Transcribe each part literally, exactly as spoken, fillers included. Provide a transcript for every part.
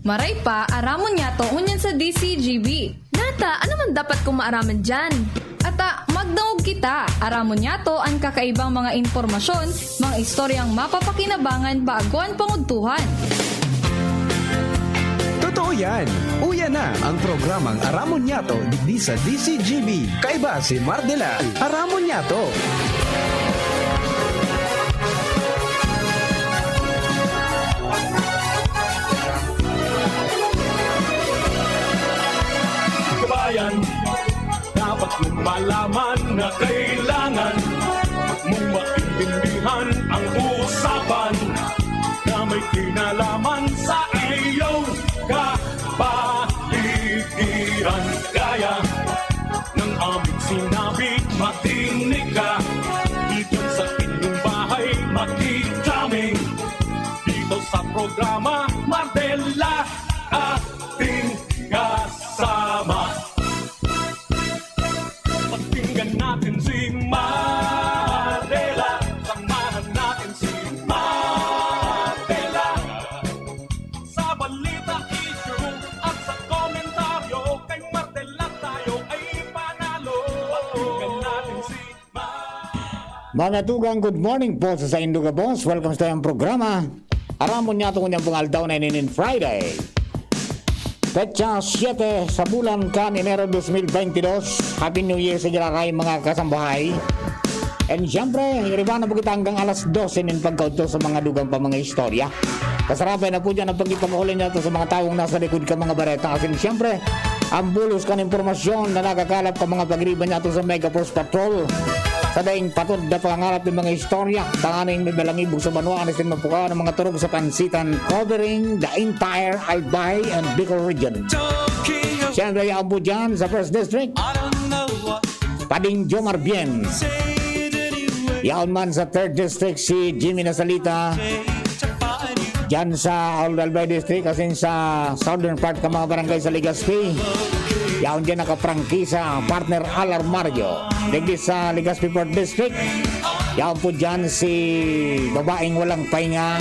Maray pa, aramon niyato ngunyan sa D C G B. Nata, ano man dapat kong maaraman diyan? Ata, magdangog kita. Aramon niyato an kakaibang mga impormasyon, mga istoryang mapapakinabangan bago an pangudtuhan. Totoo yan! Uya na ang programang Aramon Niyato digdi sa D C G B. Kaiba si Mardela. Aramon Niyato! Kabayan, dapat mong malaman na kailangan mong maintindihan ang usapan na may kinalaman sa iyong kapaligiran. Kaya ng aming sinabi, makinig ka. Dito sa inyong bahay, makikaming. Dito sa programa, Mardela, ating kasama. Pakinggan natin si Mardela. Samahan natin si Mardela. Sa balita, issue, at sa komentaryo, kay Mardela tayo ay panalo. Pakinggan natin si Mardela. Mga tugang, good morning po sa saindo gabos. Welcome sa tayong programa. Aramon niyato ngunyan pong aldaw na ini nin Friday. Petsa siyete sa bulan kan Enero dos mil baynte dos. Happy New Year sa giraray, mga kasambahay. And siyempre, iribanan po kita hanggang alas dose nin pagkaudto sa mga dugang pa mga istorya. Kasarapay na po dyan ang pagkipag-uling nato sa mga tawong nasa likod ka mga bareta. Asin siyempre, ang bulos kan impormasyon na nakakalap ka mga pagriba niyato sa Mega Force Patrol. Sa daing patod na pangangalap ng mga istorya, tanganing may balangibog sa banwa, asin mapukaw ng mga turog sa pansitan, covering the entire Albay and Bicol region. Siyempre, yaon po dyan sa First District, Pading Jomar Bien. Yaon man sa Third District, si Jimmy Nasalita. Diyan sa Old Albay District, asin sa southern part ka mga barangay sa Legazpi. Yaon dyan nakaprangkisa, partner Al Armario. Digdi sa Legazpi Fourth District, yaon po dyan si babaeng walang pahinga,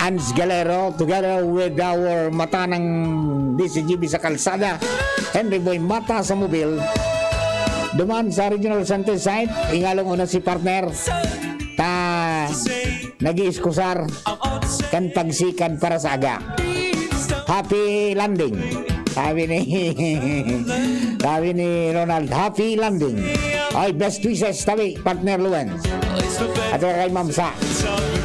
Ans Galero, together with our mata ng D C G B sa kalsada, Henry Boy Mata sa mobil. Duman sa Regional Center side, ingalong una si partner. Ta nag-iiskusar kan pagsikad para sa aga. Happy landing. Sabi ni Sabi ni Ronald, happy landing. Ay, best wishes tabi, partner Luen. At saka kay Ma'am Sa.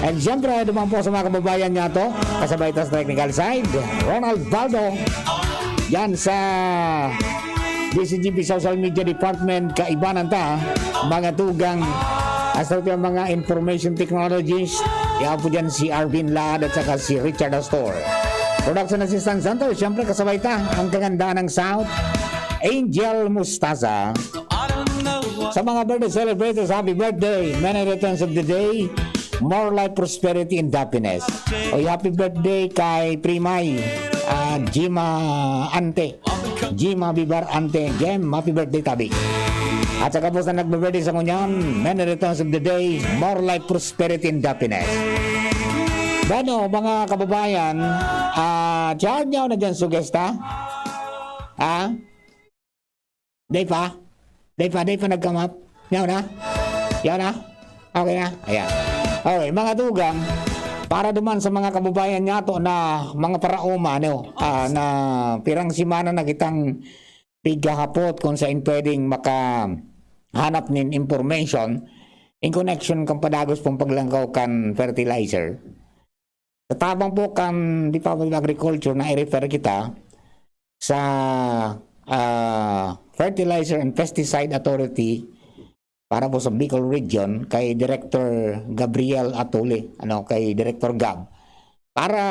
And siyempre, duman po sa mga kababayan niyato, kasabay ta sa technical side, Ronald Baldo. Yan sa D C G B Social Media Department, kaibanan ta, mga tugang, hasta yung mga information technologies, yan po dyan si Arvin Laad at saka si Richard Astor. Production Assistant Center, siyempre kasabay ta, ang kagandahan ng South, Angel Mustaza. Sa mga birthday celebrators, happy birthday! Many returns of the day, more life, prosperity, and happiness. Oy, happy birthday kay Primay, ah, Jima Ante. Jima Bibar Ante, Jem, happy birthday tabi. At sa gabos na nagbe-birthday sa ngunyan, many returns of the day, more life, prosperity, and happiness. Bueno, mga kababayan, ah, Chad, yaw na dyan, sugesta? Ha? Day pa? Day pa, day pa nagkamap? Yaw na? Yaw na? Okay na? Ayan. Okay, mga tugang, para duman sa mga kababayan niyato na mga paraoma, ano, ah, na pirang semana na kitang pighahapot kung sain pwedeng makahanap nin information in connection kan padagos pong paglangkaw kan fertilizer. Sa tabang po kan Department of Agriculture, nai-refer kita sa, ah, Fertilizer and Pesticide Authority para po sa Bicol Region kay Director Gabriel Atuli, ano, kay Director Gab, para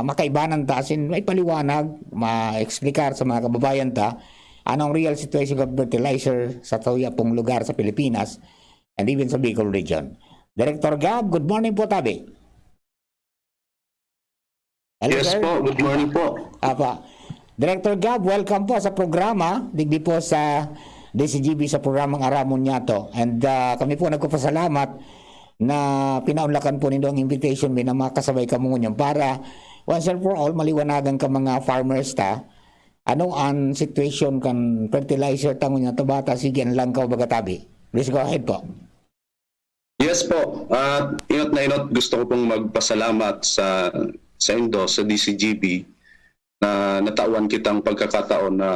makaibanan ta, as in, maipaliwanag, ma-explicar sa mga kababayan ta anong real situation of fertilizer sa tuya pong lugar sa Pilipinas and even sa Bicol Region. Director Gab, good morning po, tabi. Hello, Yes sir. Po, good morning po. Apa. Director Gab, welcome po sa programa, digdi po sa D C G B sa programang Aramon Niyato. And, ah, kami po nagpapasalamat na pinaunlakan po nindo ang invitation mi na makasabay kamo ngunyan para once and for all maliwanagan ka mga farmers ta ano an situation kan fertilizer ta ngunyan ta bata sige an langkaw baga tabi. Please go ahead po. Yes po. At inot na inot, gusto ko pong magpasalamat sa sa indo, sa D C G B, na natawan kitang pagkakataon na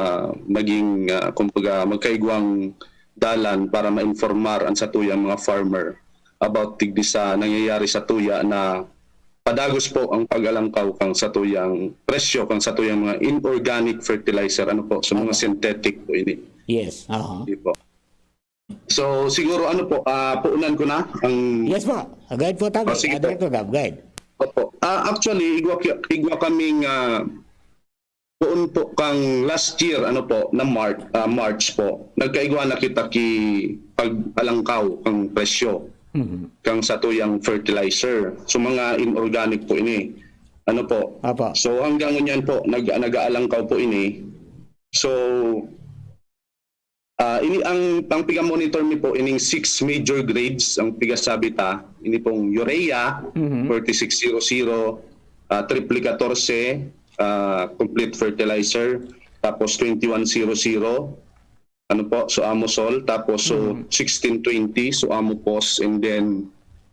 maging, ah, kumbaga, magkaigwang dalan para ma-informar ang satuyang mga farmer about digdi sa nangyayari sa tuya na padagos po ang pag-alangkaw kang satuyang presyo kang satuyang mga inorganic fertilizer, ano po, sa mga Tama. synthetic po ini. Yes. Aha. Di po. So siguro ano po, ah, puunan ko na ang Yes po. Go ahead po tabi. Oh, sige Ah, po. Director Gab, go ahead. Opo. Ah, actually, igwa, ki- igwa kaming ah, poon po kang last year, ano po, na March, ah, March po. Nagkaigwa na kita ki pag-alangkaw kang presyo Mhm. kang satuyang fertilizer. So mga inorganic po ini. Ano po? Apa. So hanggang ngunyan po nag nag-aalangkaw po ini. So ah ini ang ang piga-monitor mi po ining six major grades ang pigasabi ta. Ini pong urea, Mhm. forty-six zero zero, ah, triple katorse, ah, complete fertilizer, tapos twenty-one zero zero, ano po, so Amosol, tapos so Mhm. sixteen twenty, so Amopos, and then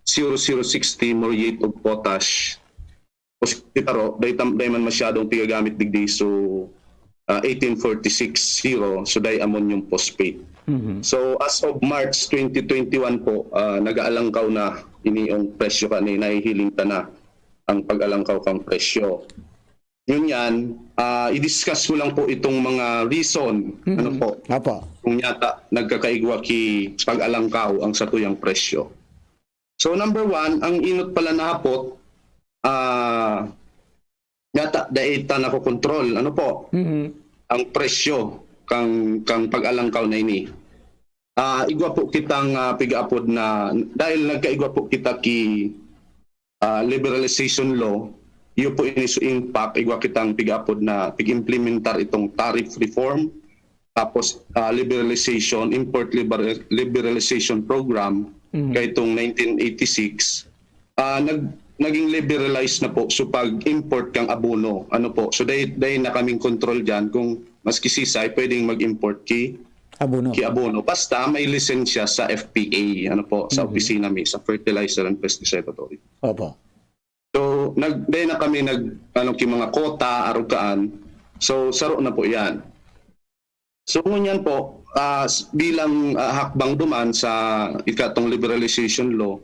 zero zero sixty, muriate of potash. O si Taro, dahil, tam, dahil man masyadong pigagamit digdi, so ah, eighteen forty-six zero, so diammonium phosphate. Mhm. So as of March twenty twenty-one po, ah, nag-aalangkaw na ini yung presyo kani, nahihiling ta na ang pag-alangkaw kang presyo. Yun yan, ah, i-discuss ko lang po itong mga reason, Mhm. ano po, Apa. kung yata nagkakaigwa ki pag-alangkaw ang satuyang presyo. So number one, ang inot pala na hapot, ah, yata dai ta nakokontrol, ano po, Mhm. ang presyo kang kang pag-alangkaw na ini. Ah, igwa po kitang ah, pig-apod na dahil nagkaigwa po kita ki ah, liberalization law, iyo po ini so impact, igwa kitang pig-apod na pig-implementar itong tariff reform, tapos ah, liberalization, import liber- liberalization program, Mhm. kaitong nineteen eighty-six, ah, nag naging liberalized na po so pag-import kang abono. Ano po? So dahil, dahil na kaming control diyan kung maski sisay pwedeng mag-import ki Abono. ki abono basta may lisensya sa F P A, ano po, sa Mhm. opisina mi sa Fertilizer and Pesticide Authority. Opo. So nag dahil na kami nag ano ki mga quota, arugaan. So saro na po 'yan. So ngunyan po, ah, s- bilang ah, hakbang duman sa ikatong liberalization law,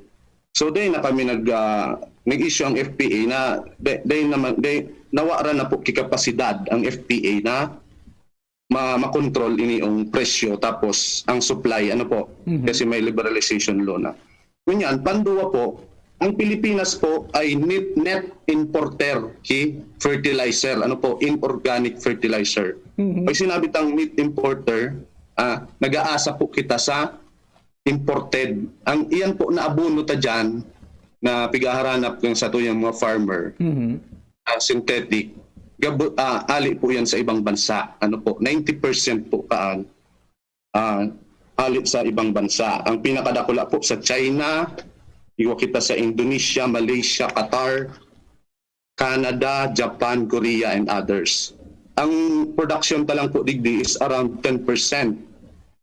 so dahil na kami nag ah, nag-issue ang F P A na dahil naman dahil nawaran na po ki kapasidad ang F P A na ma makontrol ini yung presyo tapos ang supply, ano po, Mhm. kasi may liberalization law na. Ngunyan, panduwa po, ang Pilipinas po ay net, net importer ki fertilizer, ano po, inorganic fertilizer. Mhm. Pag sinabi tang net importer, ah, nag-aasa po kita sa imported. Ang iyan po na abono ta dyan, na pigaharanap ng satuyang mga farmer, Mhm. ah, synthetic, gabo, ah, ali po yan sa ibang bansa. Ano po, ninety percent po kaan, ah, ali sa ibang bansa. Ang pinakadakula po sa China, igwa kita sa Indonesia, Malaysia, Qatar, Canada, Japan, Korea, and others. Ang production ta lang po digdi is around ten percent.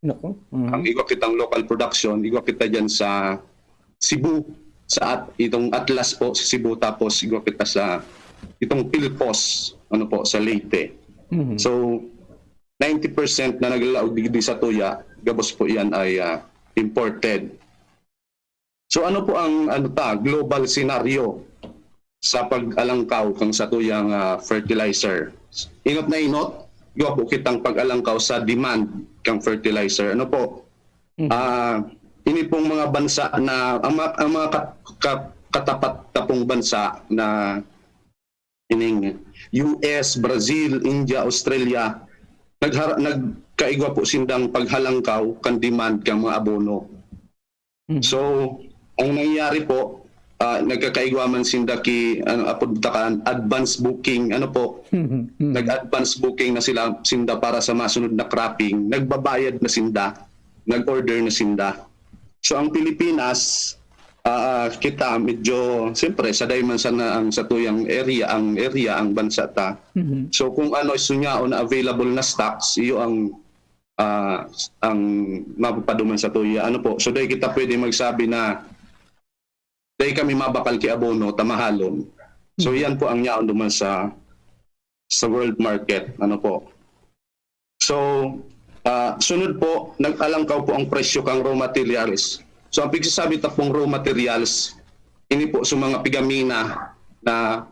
Nako. Mhm. Ang igwa kitang local production, igwa kita dyan sa Cebu, sa at, itong Atlas po sa Cebu, tapos igwa kita sa itong Pilpos, ano po, sa Leyte. Mhm. So, ninety percent na naglalaog digdi sa tuya, gabos po yan ay ah, imported. So ano po ang ano ta, global scenario sa pag-alangkaw kang satuyang ah, fertilizer? Inot na inot, igwa po kitang pag-alangkaw sa demand kang fertilizer. Ano po? Mhm. Ah, ini pong mga bansa na ang mga, ang mga kat, kat, katapat ta pong bansa na ining U S, Brazil, India, Australia, naghara, nagkaigwa po sindang paghalangkaw kan demand kan mga abono. Mhm. So, ang nangyayari po, ah, nagkakaigwa man sinda ki, ano, apod ta kan advance booking, ano po, Mhm. Mhm. nag-advance booking na sila, sinda para sa masunod na cropping, nagbabayad na sinda, nag-order na sinda. So, ang Pilipinas, ah, ah, kita medyo, siyempre, saday man sana ang satuyang area, ang area, ang bansa ta. Mhm. So, kung ano is yaon na available na stocks, iyo ang, ah, ang mapapaduman satuya. Ano po? So, dai kita pwede magsabi na dai kami mabakal ki abono ta mahalon. So, Mhm. yan po ang yaon duman sa, sa world market. Ano po? So, ah, sunod po, nag-alangkaw po ang presyo kang raw materials. So, ang pigsasabi ta pong raw materials, ini po sa mga pigamina na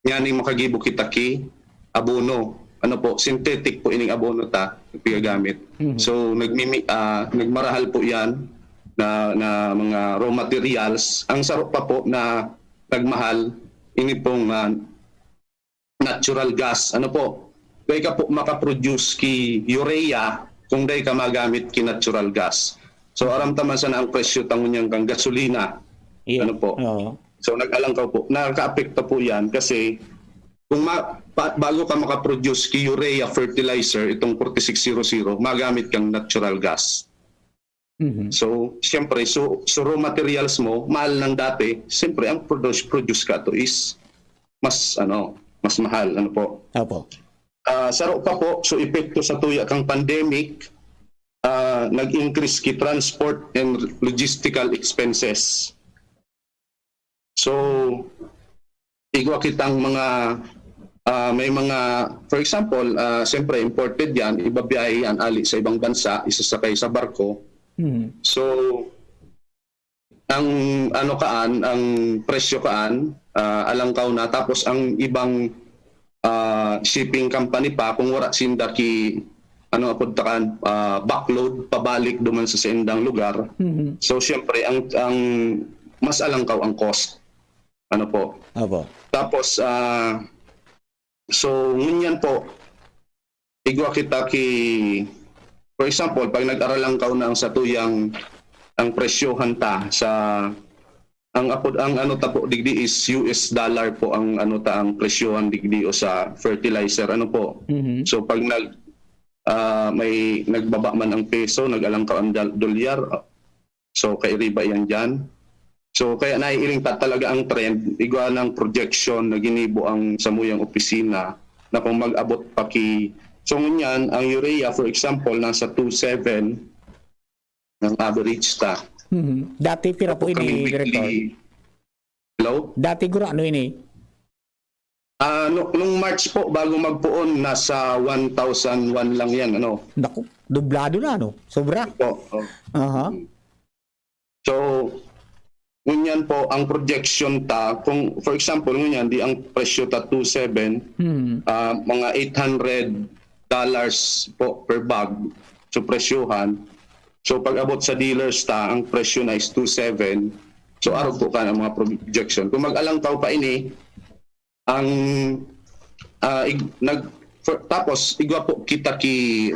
nganing makagibo kita ki abono. Ano po, synthetic po ining abono ta pigagamit. Mhm. So, nagmimi, ah, nagmarahal po yan na, na mga raw materials. Ang saro pa po na nagmahal, ini pong, ah, natural gas. Ano po? Dai ka po makaproduce ki urea kung dai ka magamit ki natural gas. So, aram ta man sana ang presyo ta ngunyan kang gasolina. Yeah. Ano po? Oo. So, nag-alangkaw po. Nakakaapekto po yan kasi kung ma, pa, bago ka makaproduce ki urea fertilizer, itong forty-six zero zero, magamit kang natural gas. Mhm. So, siyempre, so, so raw materials mo, mahal nang dati, siyempre, ang produce, produce ka to is mas, ano, mas mahal. Ano po? Opo. Ah, saro pa po, so epekto sa tuya kang pandemic, ah, nag-increase ki transport and logistical expenses. So, igwa kitang mga, ah, may mga, for example, ah, siyempre imported yan, ibabiyahe yan ali sa ibang bansa, isasakay sa barko. Mhm. So, ang ano kaan, ang presyo kaan, ah, alangkaw na. Tapos ang ibang, ah, shipping company pa, kung wala sinda ki, ano apod ta kan, ah, backload pabalik duman sa saindang lugar. Mhm. So, siyempre, ang, ang mas alangkaw ang cost. Ano po? Opo. Tapos, ah, so, ngunyan po, igwa kita ki, for example, pag nag-aralangkaw na ang satuyang, ang presyohan ta sa, ang apod, ang ano ta po digdi is U S dollar po ang ano ta, ang presyohan digdi o sa fertilizer, ano po. Mhm. So, pag nag, ah, may nagbaba man ang peso, nag-alangkaw ang dal-, dolyar, so, kairiba yan dyan. So, kaya naiiring ta talaga ang trend, igwa ng projection na ginibo ang samuyang opisina na kung mag-abot pa ki, so, ngunyan, ang urea, for example, nasa two seven ang average ta. Mhm. Dati pira po Kami ini, Director? weekly. Hello? Dati gurano ini? Ah, no, nung March po, bago magpoon, nasa one thousand one lang yan, ano? Naku, dublado na, no? Sobra. Po, oh. Aha. So, ngunyan po, ang projection ta, kung, for example, ngunyan, di ang presyo ta two seven, Hmm. ah, mga eight hundred dollars po per bag. So, presyohan. So, pag abot sa dealers ta, ang presyo na is two seven. So, arog po kan ang mga projection. Kung mag-alangkaw pa ini, ang, ah, ig-, nag, for, tapos, igwa po kita ki,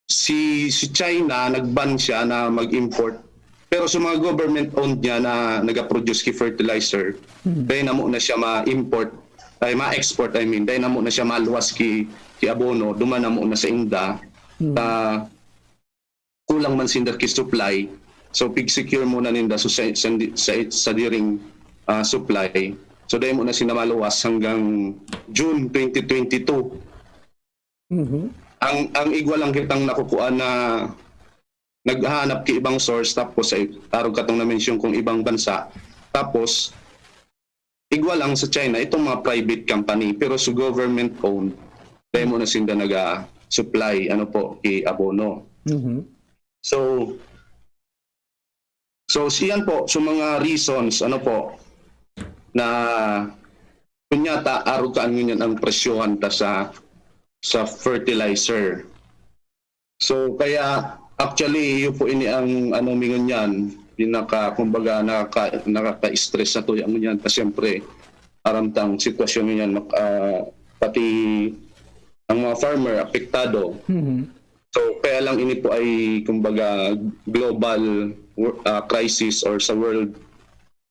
si, si China, nag-ban siya na mag-import. Pero sa mga government-owned niya na nag-produce ki fertilizer, Hmm. dahil namo na siya ma-import, ay ma-export, I mean, dahil namo na siya maluwas ki, ki abono, duman namo na sa inda, Hmm. ta kulang man sinda ki supply. So, pig-secure muna ninda so, sa, sa, sa, sa diring, ah, supply. So, dahil mo na sinda maluwas hanggang June twenty twenty-two. Mhm. Ang, ang igwa lang kitang nakukuha na naghahanap ki ibang source, tapos ay arog katong na-mention kong ibang bansa. Tapos, igwa lang sa China, itong mga private company, pero sa government-owned, dahil mo na sinda naga-supply, ano po, ki abono. Mhm. So, so siyan po, so mga reasons, ano po, na kunyata, arog kaan ngunyan ang presyohan ta sa, sa fertilizer. So, kaya, actually, iyo po ini ang, ano, mi ngunyan, pinaka, kumbaga, nakaka-, nakaka-stress na to, yan ngunyan. Ta, siyempre, aram tang sitwasyon ngunyan, mak-, ah, pati ang mga farmer, apektado. Mhm. So, kaya lang ini po ay, kumbaga, global wor-, ah, crisis or sa world,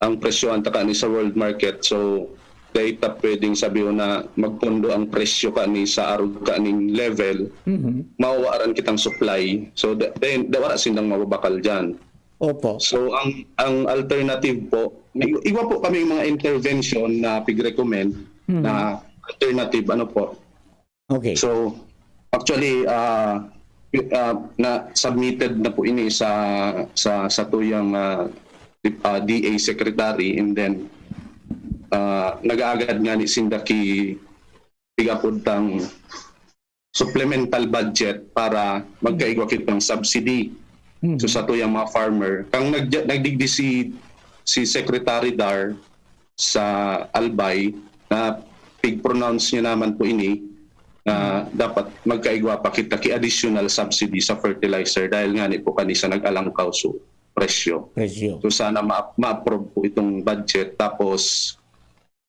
ang presyohan ta kaani sa world market. So, dai ta pwedeng sabihon na magpondo ang presyo kaani sa arog kaaning level, Mhm. mawawaran kitang supply. So, da-, dai, da-, wala sindang mababakal diyan. Opo. So ang ang alternative po, may iba po kami mga intervention na pig-recommend Mhm. na alternative, ano po. Okay. So actually, ah, ah, na submitted na po ini sa sa sa tuyang ah, dip- ah, D A secretary, and then ah, nag-aagad nga ni sinda ki tigapod tang supplemental budget para magkaigwa kitang subsidy. Mhm. So sa tuyang mga farmer, kang nag nagdigdi si si Secretary Dar sa Albay na pig-pronounce niya naman po ini na dapat magkaigwa pa kita ki additional subsidy sa fertilizer dahil nga ni po kanisa nag-alangkaw so presyo. Presyo. So sana ma- ma-approve po itong budget, tapos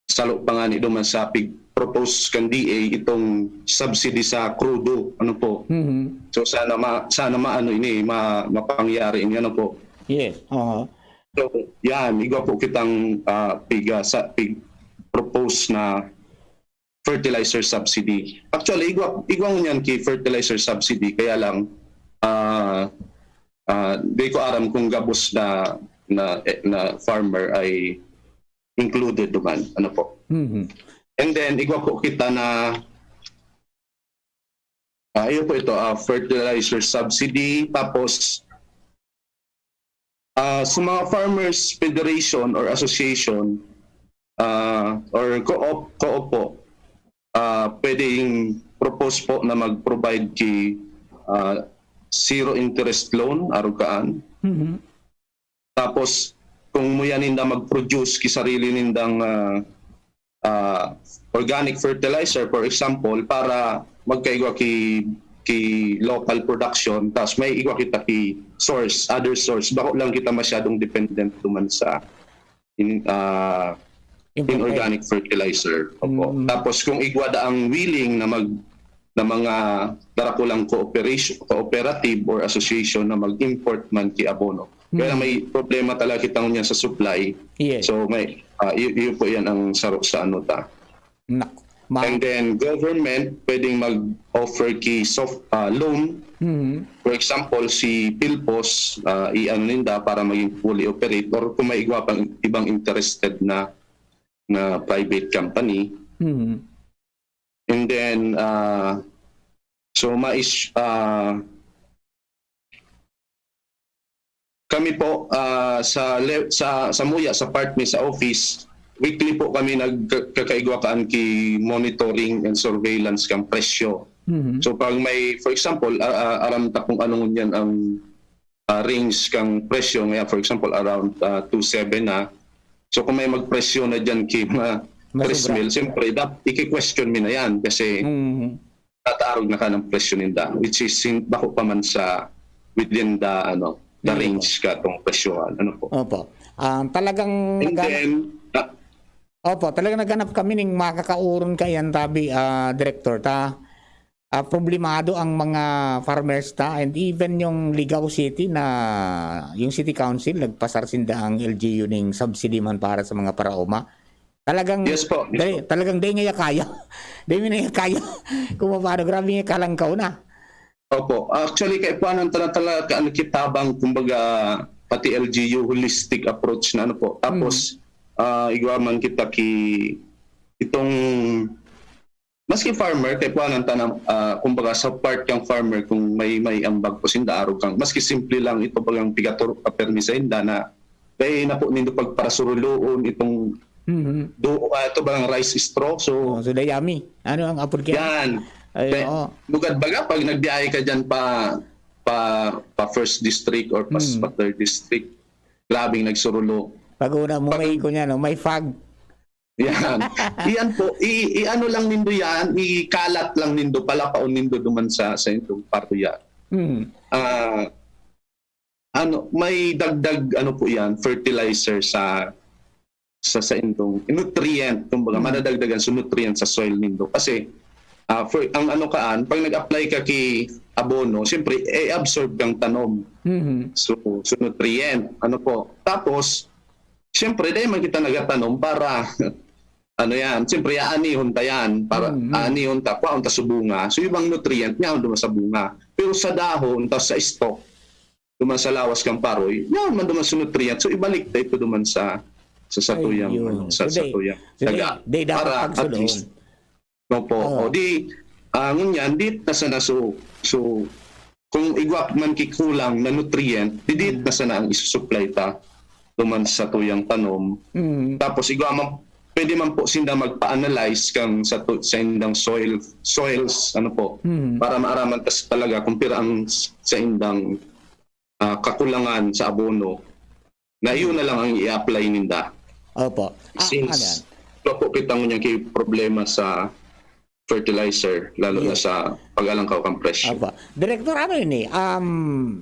salo pa nga ni duman sa pig-propose kan D A itong subsidy sa krudo, ano po. Mhm. So sana ma sana maano ini ma, mapangyari ini, ano po. Yes. Oo. So yan, igwa po kitang ah, piga sa pig-propose na fertilizer subsidy. Actually, igwa igwa ngunyan ki fertilizer subsidy, kaya lang ah ah, di ko aram kung gabos na na na farmer ay included duman, ano po. Mhm. And then igwa po kita na ah, iyo po ito, ah, fertilizer subsidy, tapos ah, sa mga farmers federation or association ah, or co-op, co-op po, ah, pwedeng propose po na mag-provide ki ah, zero interest loan, arog kaan. Mhm. Tapos kung muya ninda mag-produce ki sarili nindang ah, ah, organic fertilizer, for example, para magkaigwa ki ki local production, tapos may igwa kita ki source, other source, bako lang kita masyadong dependent duman sa in, ah, Imported. Inorganic fertilizer. Opo. Mm. Tapos kung igwa da ang willing na mag na mga darakulang cooperation, cooperative or association na mag-import man ki abono. Kaya lang may problema talaga kita ngunyan sa supply. Yes. So may ah, y- yun po yan ang saro sa ano ta. Nak. Ma- And then government pwedeng mag-offer ki soft ah, loan. Mhm. For example, si Pilpos, ah, i-ano ninda para maging fully operate or kung may igwa pang ibang interested na na private company. Mhm. And then, ah, so mais ah, kami po ah, sa le- sa sa muya sa part mi sa office, weekly po kami nagkakaigwakaan ki monitoring and surveillance kang presyo. Mhm. So pag may, for example, ah, ah, aram ta kung ano ngunyan ang ah, range kang presyo, nga for example around ah, two seven na. So kung may magpresyo na diyan ki mga Mas three sobra. Mil, siyempre dap iki-question mi na yan kasi Mhm. tataarog na ka ng presyo ninda, which is in, bako pa man sa within the ano the Hindi range ka tong presyohan, ano po. Opo. Ah, talagang And naghanap, then ah, opo, talagang naghanap kami ning makakauron kaiyan tabi, ah, Director, ta ah, problemado ang mga farmers ta, and even yung Ligao City na yung City Council nagpasar sinda ang L G U ning subsidy man para sa mga paraoma. Talagang Yes po, yes dali, talagang dai ngaya kaya. Dai mi na kaya. Kung paano, grabe nga kalangkaw na. Opo. Actually, kaipuanan ta na talaga ano kitabang, kumbaga, pati L G U, holistic approach na ano po. Tapos, ah, igwa man kita ki itong maski farmer, kaipuanan ta na ah, kumbaga sa part kang farmer, kung may may ambag po sinda arog kang maski simple lang ito bagang pigator permi sa inda na kaya na po nindo pagparasuruloon itong Mhm. do ah, ito bagang rice straw. So, Oh, so dayami. Ano ang apod kaya? yan. Ay, Pe- oo. Lugad baga pag nagbiyahe ka diyan pa pa pa first district or pa, Mm. pa third district, grabeng nagsurulo. Pag una mo may kunya, no, may fog. Yan. Iyan po, i, i ano lang nindo yan, ikalat lang nindo, palapaon nindo duman sa sa indong paruya. Mhm. Ah, ano, may dagdag ano po yan, fertilizer sa sa sa indong nutrient, kumbaga Mm. madadagdagan sa nutrient sa soil nindo kasi ah, for, ang ano kaan, pag nag-apply ka ki abono, siyempre i-absorb kang tanom. Mhm. So, so nutrient, ano po. Tapos siyempre dahil man kita nagatanom para ano yan, siyempre aanihon ta yan para Mm. aanihon ta, kuhaon ta sa bunga. So yung ibang nutrient niya duman sa bunga. Pero sa dahon, tapos sa stalk, duman sa lawas kan paroy, yan man duman sa nutrient. So, ibalik ta ito duman sa, sa satuyang, Ayun. ano, sa So, they, satuyang so, they, daga. they dapat Para at pagsuloon. least, opo. Oo. O di, ah, ngunyan, di ta sana so, so, kung igwa man ki kulang na nutrient, di, di Mm. ta sana ang isusupply ta duman sa satuyang tanom. Mm. Tapos igwa man, pwede man po sinda magpa-analyze kang sa tu-, sa indang soil, soils, ano po, Mm. para maaraman ta talaga kung pira ang s-, sa indang, ah, kakulangan sa abono, na yun na lang ang i-apply ninda. Opo. Ah, Since ano yan? wala po kita ngunyan ki problema sa fertilizer, lalo na Yes. sa pag-alangkaw kang presyo. Opo. Director, ano yun eh? Um,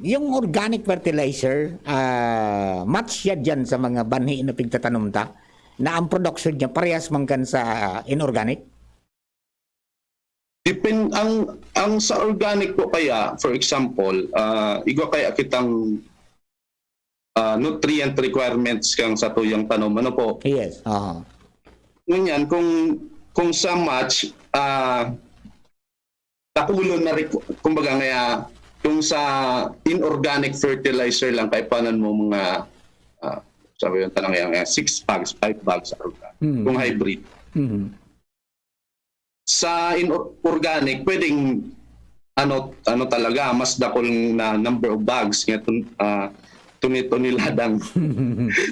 yung organic fertilizer, ah, match siya dyan sa mga banhi na pigtatanom ta? Na ang production niya parehas man kan sa inorganic? Depend-, ang, ang sa organic po kaya, for example, ah, igwa kaya kitang, ah, nutrient requirements kang satuyang tanom, ano po? Yes, aha. Ngunyan, kung, kung sa match, ah, takulon na requ-, kumbaga nga, kung sa inorganic fertilizer lang, kaipuhanan mo mga, ah, sabi yung tanong yan, mga six bags, five bags, sa organic. Mm. Kung hybrid. Mhm. Sa in-, organic, pwedeng, ano, ano talaga, mas dakul na number of bags, nga tun-, ah, tuni-, tuniladang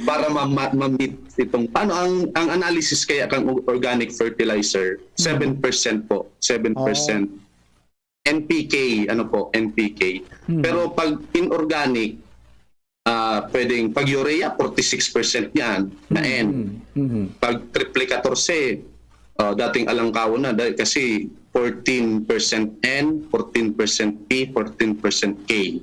para ma-, ma-, ma-meet itong, ano, ang, ang analysis kaya kang o-, organic fertilizer, Mm. seven percent po, seven percent. Oh. N P K, ano po, N P K. Mm. Pero pag inorganic, ah, pwedeng pag urea, forty-six percent yan na Mm, N. mm, mm. Pag triple katorse, ah, dating alangkawon na, dahil kasi fourteen percent N, fourteen percent P, fourteen percent K.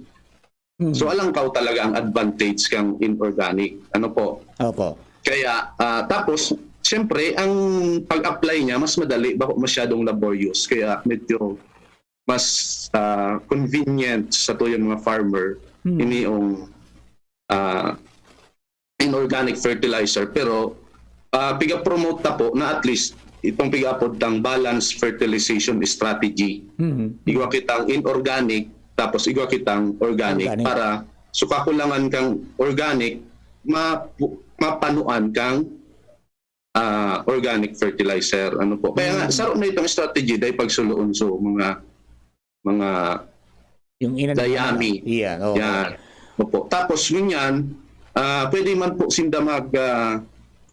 Mm. So, alangkaw talaga ang advantage kang inorganic. Ano po? Opo. Kaya, ah, tapos, siyempre, ang pag-apply niya, mas madali, bako masyadong laborious. Kaya medyo mas, ah, convenient sa tuyang mga farmer, Mm. ini yung, ah, inorganic fertilizer. Pero, ah, piga-promote ta po na at least itong piga-apod tang balanced fertilization strategy. Mhm. Igwa kitang inorganic, tapos igwa kitang organic Organic. para sa kakulangan kang organic, ma-, mapanuan kang, ah, organic fertilizer. Ano po? Kaya nga, Mm. saro na itong strategy dahil pagsuloon sa mga, mga Yung inan-, dayami. Iya, oo. Yan. Opo. Tapos, ngunyan, ah, pwede man po sinda mag, ah,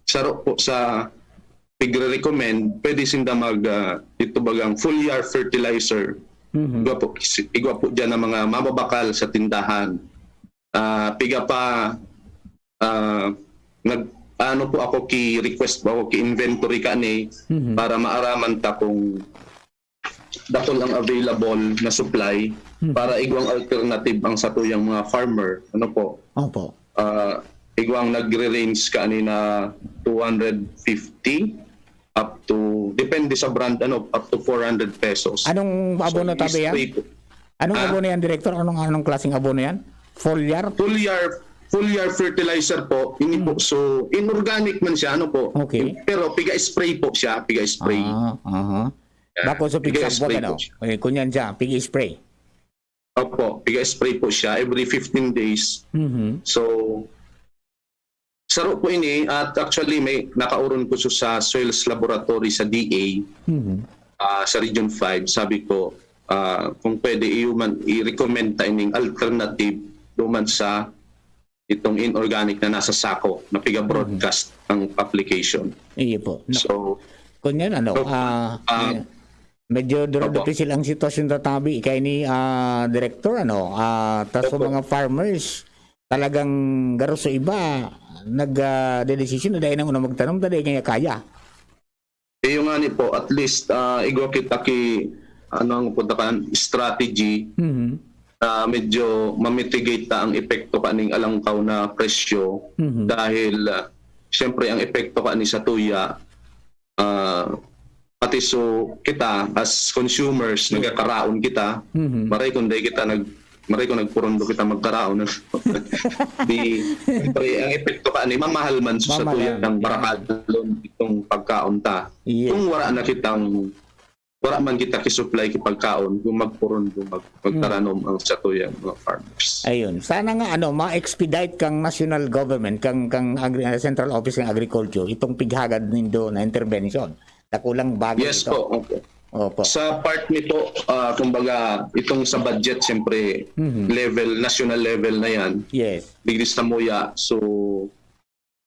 saro po sa pigre-recommend, pwede sinda mag, ah, ito bagang foliar fertilizer. Mhm. Igwa po, si-, igwa po dyan ang mga mababakal sa tindahan. Ah, piga pa, ah, nag-, ano po ako, ki-request po ako, ki-inventory kani Mhm. para maaraman ta kung dakul ang available na supply Mhm. para igwang alternative ang satuyang mga farmer. Ano po? Opo. Ah, igwang nagre-range kani na two hundred fifty up to, depende sa brand, ano, up to four hundred pesos. Anong So, abono tabi yan? i-spray po. Anong Ah? abono yan, Director? Anong, anong klaseng abono yan? Foliar? Foliar, foliar fertilizer po. Ini po, Mm. so, inorganic man siya, ano po. Okay. Pero piga-spray po siya, piga-spray. Ah, aha. Yan. Bako sa Piga-spray pigsabot, ano? po siya. Eh, kunyan siya, piga-spray. Opo, piga-spray po siya every fifteen days. Mhm. So, saro po ini, at actually may nakaoron ko sa, sa soils laboratory sa D A, Mhm. ah, sa Region five. Sabi ko, ah, kung pwede, iyo man, i-recommend ta ining alternative duman sa itong inorganic na nasa sako na piga-broadcast Mhm. ang application. Iyo po. Nak-, So, Kunyan, ano, so, ah, ah, eh, medyo duro-, Opo. dipisil ang sitwasyon tatabi kay ni, ah, Director, ano, ah, ta sa Opo. mga farmers, talagang garo sa iba, nag, ah, dedesisyon na dahil nang una magtanom, ta dahil kaya kaya. Iyo nga ni po, at least, ah, igwa kita ki, ano ang punta kan, strategy Mhm. na medyo ma-mitigate ta ang epekto kaning alangkaw na presyo Mhm. dahil, ah, siyempre, ang epekto kani sa tuya, ah, pati so kita as consumers, Yeah. nagkakaraon kita, Mhm. maray kung dai kita nag-, maray kung nagpurundo kita magkaraon. Di, siyempre, ang epekto kani, mamahal man sa Mamahal. tuya ng Yeah. barakadlon itong pagkaon ta. Yeah. Kung wala na kitang wala man kita ki-supply ki pagkaon kung magpuron, kung mag-, magtaranom ang satuyang mga farmers. Ayun. Sana nga, ano, ma-expedite kang national government, kang, kang agri-, central office ng agriculture, itong pighagad nindo na intervention. Dakulang bagay Yes ito. po, opo. Opo. Sa part ni po, ah, kumbaga, itong sa budget, siyempre, Mhm. level, national level na yan. Yes. Digdi sa Muya. So,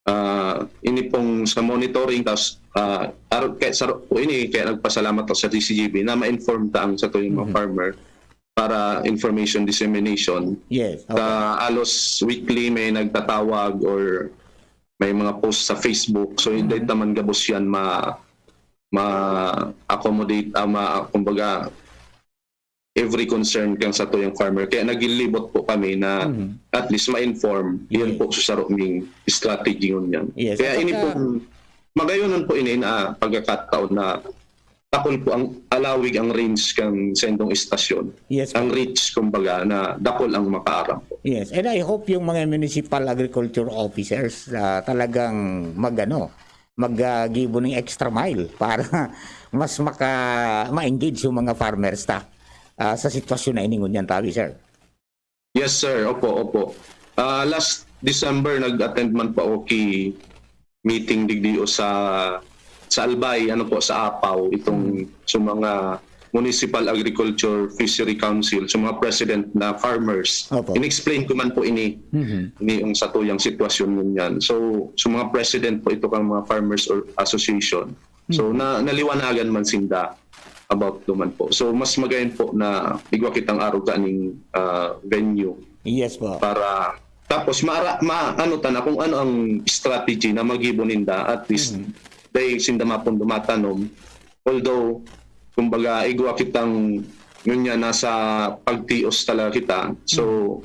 ah, ini pong sa monitoring, tapos, ah, ar-, kaya, sa, po ini, kaya nagpasalamat ako sa D C G B na ma-inform ta ang satuyang mga Mhm. farmer para information dissemination. Yes. Okay. Sa halos weekly may nagtatawag or may mga post sa Facebook. So, Mhm. hindi naman gabos yan ma-, ma-accommodate, ah, ma-, kumbaga, every concern kang satuyang farmer. Kaya naglilibot po kami na Mhm. at least ma-inform. Yun Yes. po sa sarong strategy ngunyan. Yes. Kaya At ini saka pong, magayon po ini na pagkakataon na takol po ang alawig ang range kang sendong istasyon. Yes. Ang reach, kumbaga, na dakol ang makaaram po. Yes, and I hope yung mga municipal agriculture officers, ah, talagang mag-ano, mag, ah, gibo ng extra mile para mas maka, ma-engage yung mga farmers ta, ah, sa sitwasyon na ini ngunyan, tabi, sir. Yes, sir. Opo, opo. Ah, last December, nag-attend man po ako ki meeting digdi o sa, sa Albay, ano po, sa Apaw, itong sa mga Municipal Agriculture Fishery Council, sa mga president na farmers. Opo. In-explain ko man po ini, Mhm. ini yung satuyang sitwasyon ngunyan. So, sa mga president po ito kang mga farmers or association. So, na, naliwanagan man sinda about duman po. So, mas magayon po na igwa kitang arog kaning, ah, venue Yes po. para, tapos, mara, ma, ano ta na kung ano ang strategy na magibo ninda, at least, Mhm. dahil sinda mapon dumatanom. Although, kumbaga, igwa kitang, yun nga, nasa pagtios talaga kita. So,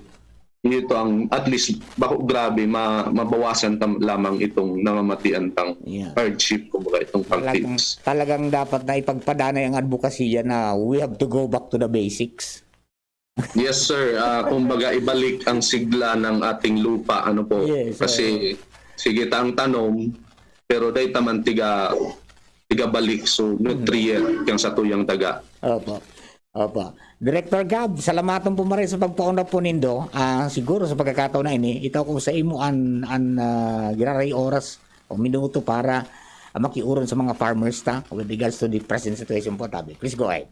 ito ang, at least, bako grabe, ma, mabawasan tam, lamang itong namamatian tang Yeah. hardship, kumbaga, itong Talagang, pagtios. talagang dapat na ipagpadanay ang advokasya na we have to go back to the basics. Yes, sir. Ah, kumbaga, ibalik ang sigla ng ating lupa, ano po. Yes, Kasi, sige ta ang tanom, pero dahil taman tiga, tiga balik, so, nutrient kang satuyang daga. Opo. Opo. Director Gab, salamaton po maray sa pagpauna po nindo. Ah, siguro sa pagkakataon na ini, itaw ko sa imo an, an, ah, giraray oras o minuto para, ah, makiuron sa mga farmers ta with regards to the present situation po, tabi. Please go ahead.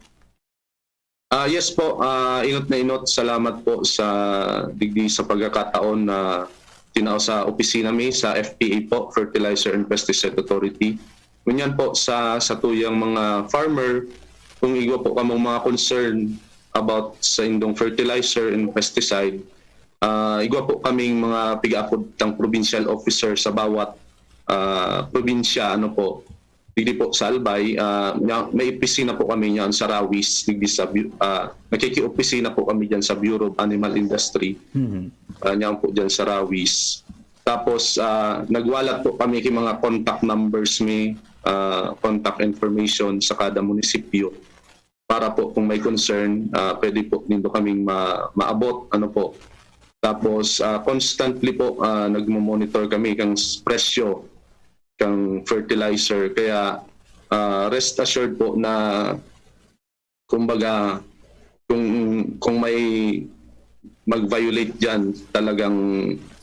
Ah, yes po, ah, inot na inot, salamat po sa digdi sa pagkakataon na tinao sa opisina mi sa F P A po, Fertilizer and Pesticide Authority. Ngunyan po sa satuyang mga farmer, kung igwa po kamong mga concern about sa indong fertilizer and pesticide, ah, igwa po kaming mga pigaapod tang provincial officer sa bawat, ah, probinsya, ano po, digdi po sa Albay, ah, nya, may opisina po kami niyan sa Rawis, digdi sa Bu-, ah, nakikiopisina po kami diyan sa Bureau of Animal Industry. Mhm. Ah, niyan po diyan sa Rawis. Tapos, ah, nagwalat po kami ki mga contact numbers mi, ah, contact information sa kada munisipyo para po kung may concern, ah, pwede po nindo kaming ma-, maabot, ano po. Tapos, ah, constantly po, ah, nagmo-monitor kami kang s-, presyo kang fertilizer. Kaya, ah, rest assured po na, kumbaga, kung, kung may mag-violate diyan, talagang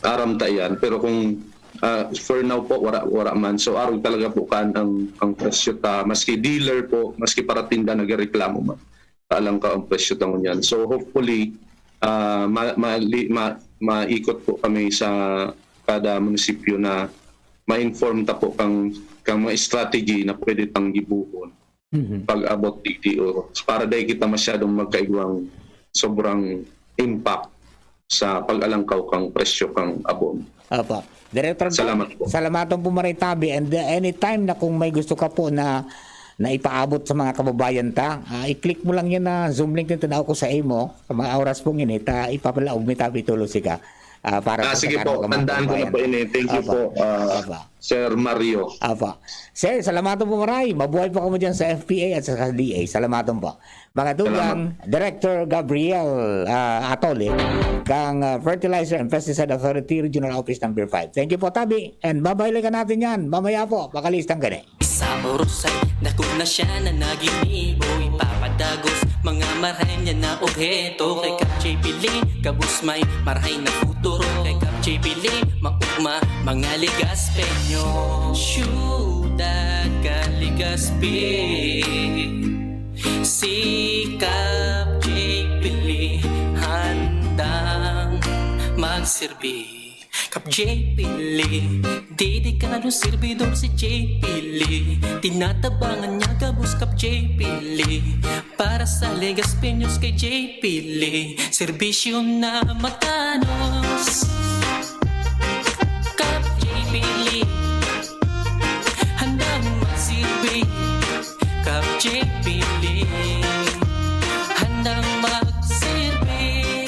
aram ta iyan. Pero kung, ah, for now po, wala, wala man. So, arog talaga po kan ang, ang presyo ta. Maski dealer po, maski paratinda nagreklamo man. Alang ka ang presyo ta ngunyan. So, hopefully, ah, ma-, ma-, ma-, maikot po kami sa kada munisipyo na ma-inform ta po kang, kang mga strategy na pwede tang gibuhon Mhm. pag-abot digdi o para dai kita masyadong magkaigwang sobrang impact sa pag-alangkaw kang presyo kang abono. Opo. Director Gab, Salamat po. Salamaton po maray tabi. And, uh, anytime na kung may gusto ka po na, na ipaabot sa mga kababayan ta, ah, i-click mo lang yan na Zoom link na tinaw ko sa imo. Sa mga oras pong ini, ta, ipapalaog mi tabi tulo sika. Ah, para Ah, po sa sige kanang po, mga tandaan ko na kababayan po ta. ini. Thank you Opo. po, ah, Opo. Sir Mario. Apa. Sir, salamaton po maray. Mabuhay po kamo dyan sa F P A at sa D A. Salamaton po. Mga tugang, Director Gabriel, ah, Atole, kang, ah, Fertilizer and Pesticide Authority Regional Office Number five. Thank you po, tabi. And babalikan natin yan mamaya po. Pakalistang gani. Sa oras ay Dakul na siya na naginibo, ipapadagos mga marahay niya na obheto. Kay Kap J P Lee, gabos may marahay na futuro. Kay Kap J P Lee, maugma mga Legazpeño. Syudad kan Legazpi, si Kap J P Lee handang magserbi. Kap J P Lee, dedikadong serbidor si J P Lee. Tinatabangan niya gabos Kap J P Lee. Para sa Legazpeños kay J P Lee, serbisyo na matanos. Kap J P Lee, handang magsilbi. Kap J P Lee, handang magsilbi.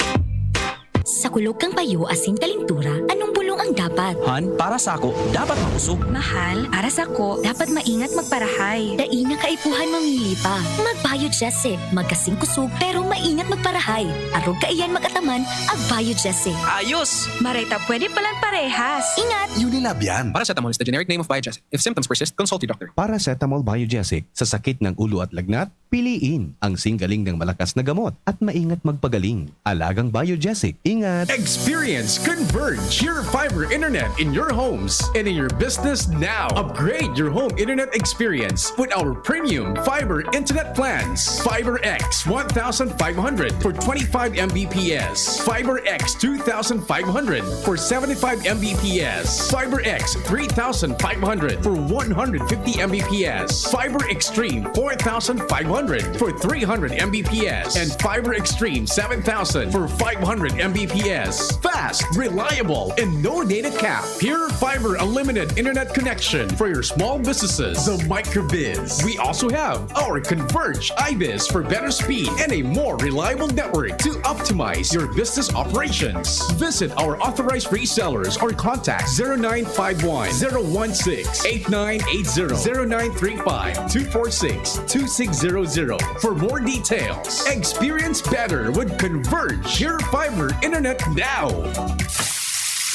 Sa kulog kan payo asin kalentura, anong bulong ang dapat? Han, para sako, dapat makusog. Mahal, para sako, dapat maingat magparahay. Dai na kaipuhan mamili pa. Mag-Biogesic. Magkasing kusog, pero maingat magparahay. Arog kaiyan mag-ataman, ag-Biogesic. Ayos! Maray ta pwede palan parehas. Ingat! Unilab yan. Paracetamol is the generic name of Biogesic. If symptoms persist, consult your doctor. Paracetamol Biogesic sa sakit ng ulo at lagnat, piliin ang singgaling ng malakas na gamot at maingat magpagaling. Alagang Biogesic. Ingat! Experience Converge, your fiber internet in your homes and in your business now. Upgrade your home internet experience with our premium fiber internet plans. FiberX one thousand five hundred for twenty-five M B P S. FiberX two thousand five hundred for seventy-five M B P S. FiberX three thousand five hundred for one hundred fifty M B P S. Fiber Extreme four thousand five hundred for three hundred M B P S. And Fiber Extreme seven thousand for five hundred M B P S. Fast, reliable, and no data cap. Pure Fiber Unlimited Internet Connection for your small businesses. The Microbiz. We also have our Converge iBiz for better speed and a more reliable network to optimize your business operations. Visit our authorized resellers or contact zero nine five one, zero one six, eight nine eight zero, zero nine three five, two four six, two six zero zero for more details. Experience better with Converge, your fiber internet now.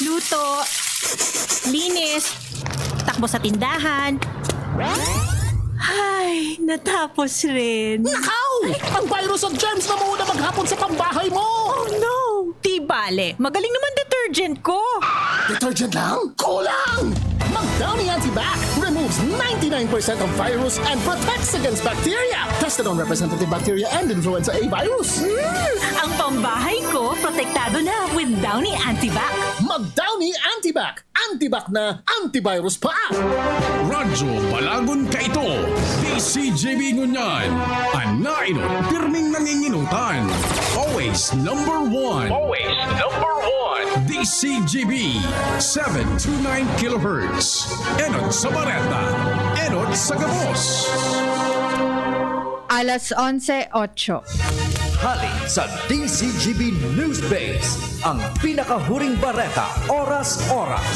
Luto, linis, takbo sa tindahan. Ay, natapos rin. Nakaw! Ang virus at germs na muna maghapon sa pambahay mo! Oh no! Di bale, magaling naman detergent ko. Detergent lang? Kulang! Mag-Downy Antibac removes ninety-nine percent of virus and protects against bacteria. Tested on representative bacteria and influenza A virus. Mm, ang pambahay ko, protektado na with Downy Antibac. Mag-Downy Antibac. Antibac na, antivirus pa! Radyo Balagon Kaito, D C G B Ngunyan, an nainot pirming nanginginutan. Always number one. Always number one. D C G B, seven two nine kilohertz. Enot sa bareta, enot sa gabos. Alas onse otso. Hali sa D C G B News Base, ang pinakahuring bareta, oras-oras.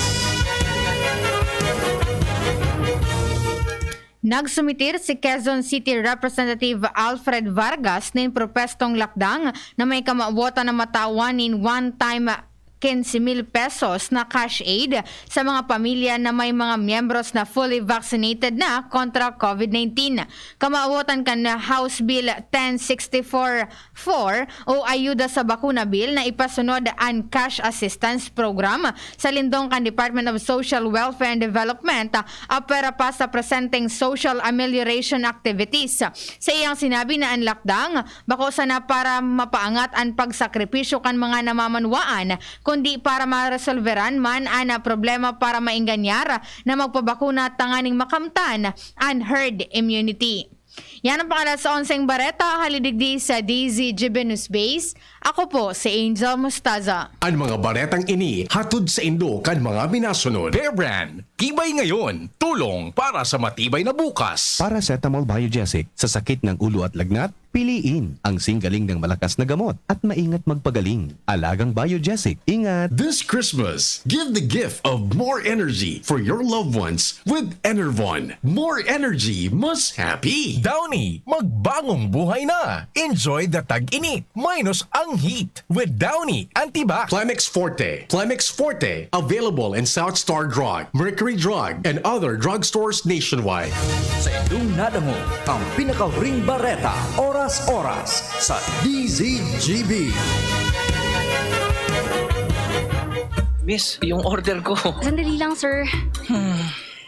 Nagsumitir si Quezon City Representative Alfred Vargas nin propwestong lakdang na may kamawotan na matawan nin one-time quince mil pesos na cash aid sa mga pamilya na may mga miyembros na fully vaccinated na kontra COVID nineteen. Kamawotan kan House Bill ten sixty-four four o Ayuda sa Bakuna Bill na ipasunod an Cash Assistance Program sa lindong kan Department of Social Welfare and Development, apwera pa sa presenteng social amelioration activities. Sa iyang sinabi na an lakdang bako sana para mapaangat an pagsakripisyo kan mga namamanwaan, kundi para maresolveran man an problema para maenganyar na magpabakuna tanganing makamtan an herd immunity. Yan ang pang-alas onseng bareta, hali digdi sa D Z G B News Base. Ako po si Angel Mostaza. An mga baretang ini hatod saindo kan mga minasunod. Bear Brand, tibay ngayon, tulong para sa matibay na bukas. Paracetamol Biogesic sa sakit ng ulo at lagnat, piliin ang singgaling ng malakas na gamot at maingat magpagaling. Alagang Biogesic, ingat! This Christmas, give the gift of more energy for your loved ones with Enervon. More energy, mas happy! Downy, magbagong buhay na! Enjoy the tag-init, minus ang Heat with Downy Antibac. Plemex Forte. Plemex Forte. Available in South Star Drug, Mercury Drug, and other drugstores nationwide. Sa inyong nadangog ang pinakahuring bareta, oras-oras, sa D Z G B. Miss, yung order ko. Sandali lang, sir.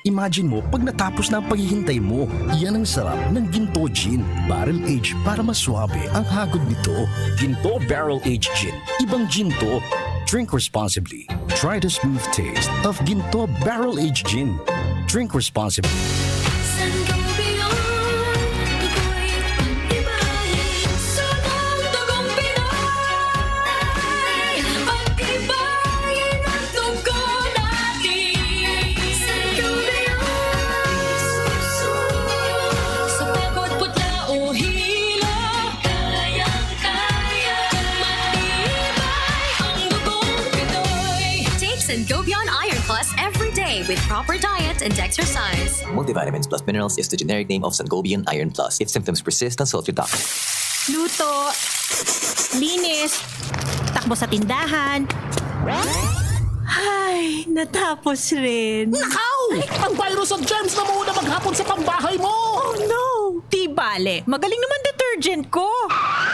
Imagine mo, pag natapos na ang paghihintay mo, yan ang sarap ng Ginto Gin Barrel Age para mas suabe ang hagod nito. Ginto Barrel Age Gin. Ibang Ginto. Drink responsibly. Try the smooth taste of Ginto Barrel Age Gin. Drink responsibly. Sangobion, ako'y pag-ibahin sa pagtugong Pinoy. Pag-ibahin ang dugo natin. Sangobion, sa pagod, putla o hilo, kayang-kaya, matibay ang dugong Pinoy. Take Sangobion Iron Plus every day with proper diet and exercise. Multivitamins plus minerals is the generic name of Sangobion Iron Plus. If symptoms persist, consult your doctor. Luto, linis, takbo sa tindahan. Ay, natapos rin. Nakaw! Ang virus at germs na muna maghapon sa pambahay mo! Oh no! Di bale, magaling naman detergent ko.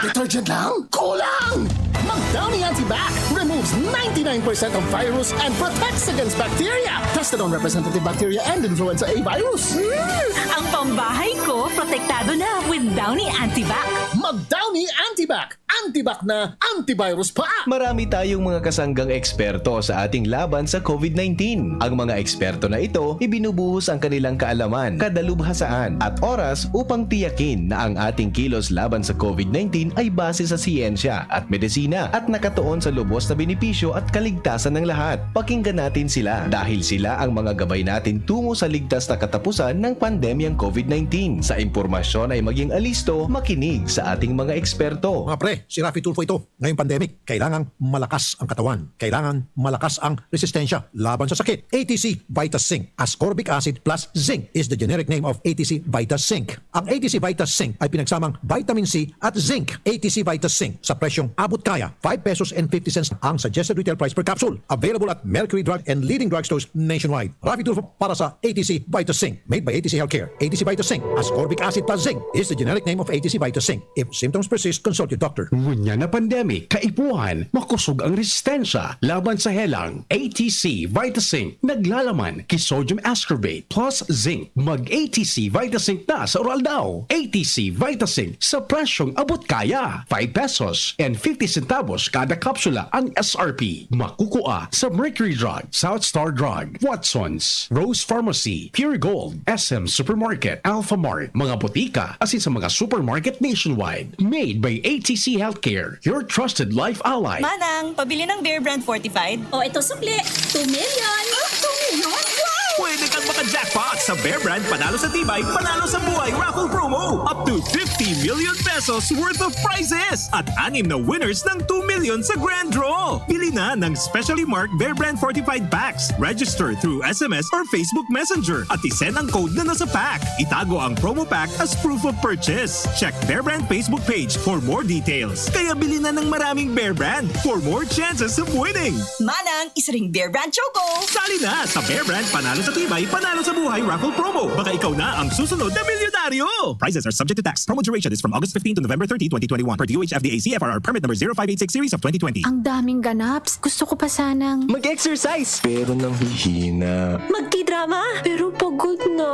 Detergent lang? Kulang! Mag Downy Antibac removes ninety-nine percent of virus and protects against bacteria. Tested on representative bacteria and influenza A virus. Hmm, ang pambahay ko, protektado na with Downy Antibac. Mag Downy Antibac. Antibac na, antivirus pa! Marami tayong mga kasanggang eksperto sa ating laban sa COVID nineteen. Ang mga eksperto na ito, ibinubuhos ang kanilang kaalaman, kadalubhasaan, at oras upang tiyakin na ang ating kilos laban sa COVID nineteen ay base sa siyensya at medisina at nakatuon sa lubos na benepisyo at kaligtasan ng lahat. Pakinggan natin sila dahil sila ang mga gabay natin tungo sa ligtas na katapusan ng pandemyang COVID nineteen. Sa impormasyon ay maging alisto, makinig sa ating mga eksperto. Mga pre, si Raffy Tulfo ito. Ngayong pandemic, kailangang malakas ang katawan. Kailangan malakas ang resistensya laban sa sakit. A T C Vitas Zinc, ascorbic acid plus zinc is the generic name of A T C Vitas Zinc. Ang A T C Vitas Zinc ay pinagsamang vitamin C at zinc. A T C Vitas Zinc sa presyong abot kaya, five pesos and fifty cents ang suggested retail price per capsule. Available at Mercury Drug and leading drugstores nationwide. Raffy Tulfo para sa A T C Vitas Zinc. Made by A T C Healthcare. A T C Vitas Zinc, ascorbic acid plus zinc is the generic name of A T C Vitas Zinc. If symptoms persist, consult your doctor. Ngunyan na pandemic, kaipuhan, makosog ang resistensya laban sa helang. A T C Vitas Zinc, naglalaman ki sodium ascorbate plus zinc. Mag A T C Vitas Zinc na sa Uraldaw. A T C Vitas Zinc sa presyong abot kaya, five pesos and fifty centavos kada kapsula ang S R P. Makukua sa Mercury Drug, South Star Drug, Watsons, Rose Pharmacy, Pure Gold, S M Supermarket, Alfamart, mga botika, asin sa mga supermarket nationwide. Made by A T C Healthcare, your trusted life ally. Manang, pabili ng Bear Brand Fortified. O, ito sukli. Two million. Ah, two million? Wow! Pwede kang maka-jackpot sa Bear Brand Panalo sa Tibay, Panalo sa Buhay Raffle Promo. Up to fifty million pesos worth of prizes at anim na winners ng two million sa grand draw. Bili na ng specially marked Bear Brand Fortified Packs. Register through S M S or Facebook Messenger at isend ang code na nasa pack. Itago ang promo pack as proof of purchase. Check Bear Brand Facebook page for more details. Kaya bili na ng maraming Bear Brand for more chances of winning. Manang, isa ring Bear Brand Choco. Sali na sa Bear Brand Panalo sa Tibay, Panalo sa Buhay Raffle Promo. Baka ikaw na ang susunod na milyonaryo! Prizes are subject to tax. Promo duration is from August fifteen to November thirty, twenty twenty-one. Per D O H F D A C F R R permit number zero five eight six series of twenty twenty. Ang daming ganaps. Gusto ko pa sanang mag-exercise. Pero nanghihina. Magtidrama. Pero pagod na.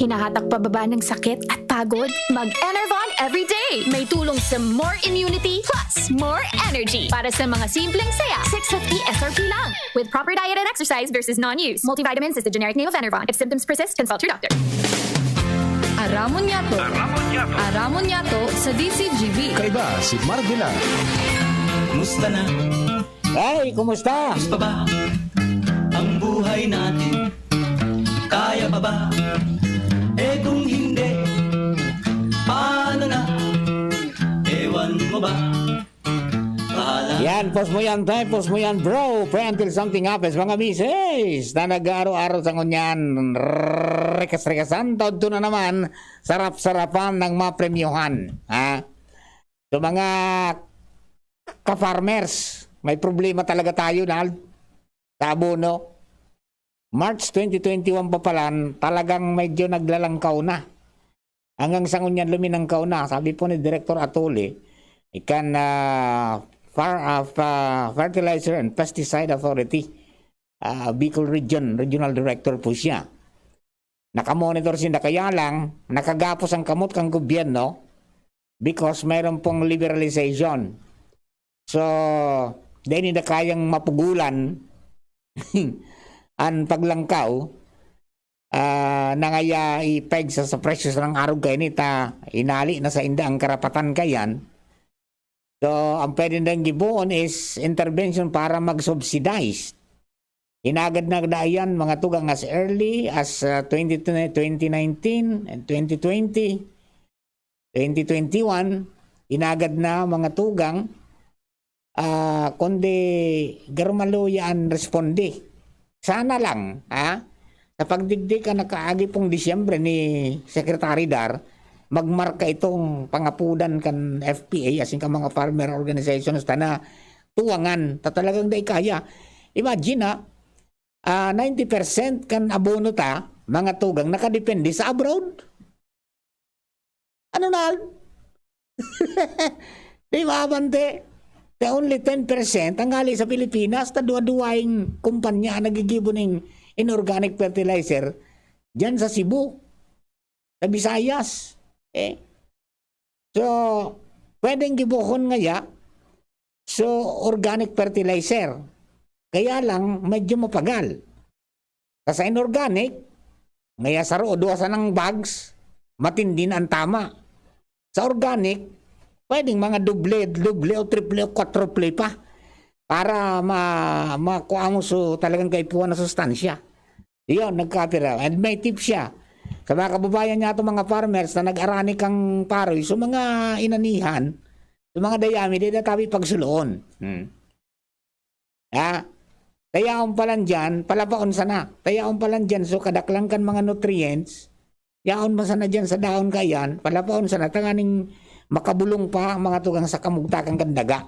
Hinahatak pababa ng sakit at pagod. Mag-Enervon everyday. May tulong sa more immunity plus more energy. Para sa mga simpleng saya, six fifty S R P lang. With proper diet and exercise versus non-use. Multivitamins is the generic name of Enervon. If symptoms persist, consult your doctor. Aramon Yato. Aramon Yato. Aramon Yato sa D Z G B. Kaiba si Marvela. Musta na? Ay, kumusta? Tapos pa ba ang buhay natin? Kaya pa ba? Eh, kung hindi, paano na? Ewan mo ba? Bahala. Yan, post mo yan, pre. Post mo yan, bro. Pre, until something happens. Mga misis na nag-aaro-aro sa ngunyan, rekas-rekasan, taod to na naman, sarap-sarapan ng mapremyohan. Ha? So, mga ka-farmers, may problema talaga tayo, Nald, sa abono. March twenty twenty-one pa palan, talagang medyo naglalangkaw na. Hanggang sa ngunyan luminangkaw na. Sabi po ni Director Atuli, ikan, ah, far-, ah, fa-, Fertilizer and Pesticide Authority, ah, Bicol Region, Regional Director po siya. Nakamonitor sinda, kaya lang, nakagapos ang kamot kan gobyerno because mayroon pong liberalization. So, dai ninda kayang mapugulan an paglangkaw, ah, na ngaya ipeg sa, sa presyo sa nang arog kaini ta hinali na sainda ang karapatan kayan. So, ang pwede nang giboon is intervention para mag-subsidize. Hinagad na da iyan, mga tugang, as early as, ah, twenty, twenty nineteen and twenty twenty, twenty twenty-one, hinagad na, mga tugang, ah, kundi garo maluya an responde. Sana lang, ha? Sa pagdigdi kan nakaagi pong Disyembre ni Secretary Dar, magmarka itong pangapudan kan F P A, asin kan mga farmer organizations, ta na tuwangan, ta talagang dai kaya. Imagine, ha, ah, ninety percent kan abono ta, mga tugang, nakadepende sa abroad. Ano na? Di ba, Bante? The only ten percent ang hali sa Pilipinas, ta duwa-duwaing kumpanya ang nagigibo ning inorganic fertilizer dyan sa Cebu, sa Visayas. Eh? So, pwedeng gibohon ngaya, so, organic fertilizer. Kaya lang, medyo mapagal. Sa, sa inorganic, ngaya saro o duwa sanang bags, matindi na ang tama. Sa organic, pwedeng mga doble, doble o triple o quadruple pa para ma-, makuha mo so talagang kaipuhan na sustansya. Iyon, nagkapira. And may tip siya. Sa mga kababayan niya, itong mga farmers na nag-arani kang paroy, so mga inanihan, so mga dayami, di na tabi pagsuloon. Hmm. Ha? Tayaon pa lang dyan, palapaon sana. Tayaon pa lang dyan, so kadaklan kan mga nutrients, yaon mo sana dyan sa dahon kaiyan, palapaon sana, tanganing makabulong pa ang mga tugang sa kamugtakan kan daga.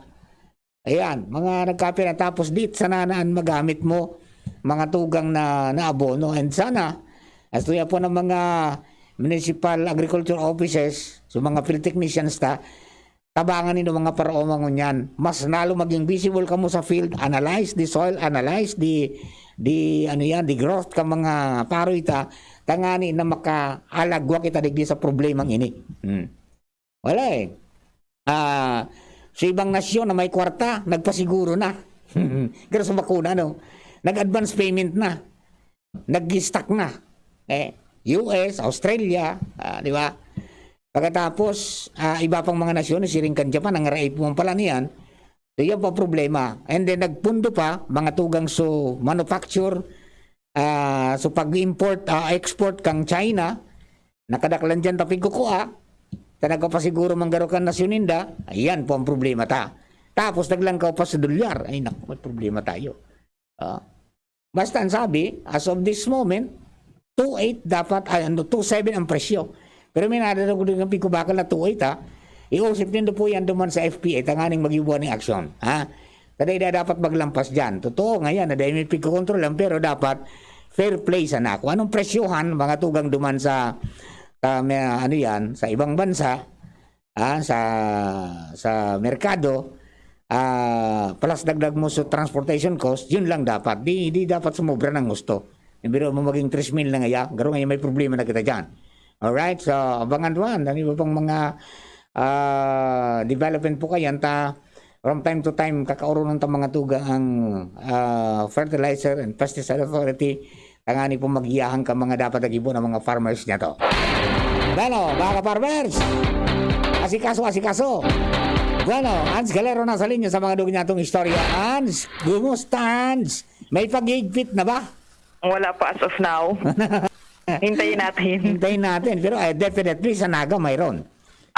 Ayan, mga nagkapira, tapos dit sana na an magamit mo, mga tugang na, na abono. And sana, as tuya po ng mga municipal agriculture offices, so mga field technicians ta, tabangan nindo mga paraoma ngunyan. Mas lalo maging visible kamo sa field, analyze the soil, analyze the, the, ano yan, the growth ka mga paroy ta, tangani na makaalagwa kita digdi sa problemang ini. Hmm. Wala eh. Ah, sa ibang nasyon na may kwarta, nagpasiguro na. Pero sa bakuna, no? Nag-advance payment na. Nag-stock na. Eh, U S, Australia, ah, di ba? Pagkatapos, ah, iba pang mga nasyon, siring kan Japan, ang raipon pala niyan. So, yan pa problema. And then, nagpundo pa, mga tugang so manufacture, ah, so pag-import, ah, export kang China, nakadaklan dyan tapig kukua, ta nagpapasiguro manggaro kan nasyon ninda, ayan po ang problema ta. Tapos naglangkaw pa sa dolyar, ay naku, may problema tayo. Ah, basta ang sabi, as of this moment, two eight dapat, ay, ano, two seven ang presyo. Pero may nadadagdag ng pigkubakal na two eight, ha. Iusip nindo po yan duman sa F P A, tanganing mag-ibuan ng aksyon, ha. Kada ida dapat maglampas dyan. Totoo nga yan, na dahil may pigkokontrolan, pero dapat fair play sana. Kung anong presyohan, mga tugang duman sa, sa may, ano yan, sa ibang bansa, ah, sa, sa merkado, ah, plus dagdag mo sa transportation cost, yun lang dapat. Di, di dapat sumobra ng gusto. Yung biro mo maging tres mil na ngaya, garo ngayon may problema na kita dyan. Alright, so abangan duman, ang iba pang mga, ah, development po kayan, ta from time to time, kakaoronon ta mga tugang ang, ah, Fertilizer and Pesticide Authority, tangani po magiyahang ka mga dapat nagibo ng mga farmers niya to. Bueno, mga farmers, asikaso, asikaso. Bueno, Ans Galero nasa linya sa mga dugi niya itong istorya. Ans, gumusta, Ans? May paghigpit na ba? Wala pa as of now. Hintayin natin. Hintayin natin. Pero eh, definitely sa Naga mayroon.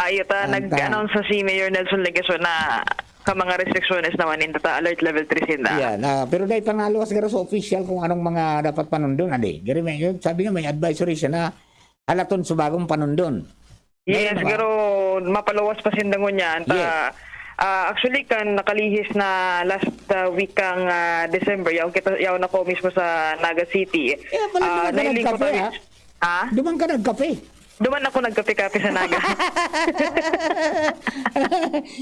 Ayo ta, Ang ta- nag-announce sa si Mayor Nelson Legacion na ka mga restrictions naman in ta alert level three sinda. Yan. Ah, pero dahil panaluwas garo sa official kung anong mga dapat panundon. Adi, gari may, sabi nga may advisory siya na halaton sa bagong panundon. Yes, Meron ba? Pero mapaluwas pa sinda ngunyan. Ta, Yes. Ah, actually, kan nakalihis na last, ah, week kang, ah, December, yaon kita, yaon ako mismo sa Naga City. Kaya pala Ah, duman ka nailing ko nagkape, tayo. Ha? Duman ka nagkape. Duman ako nagkape-kape sa Naga.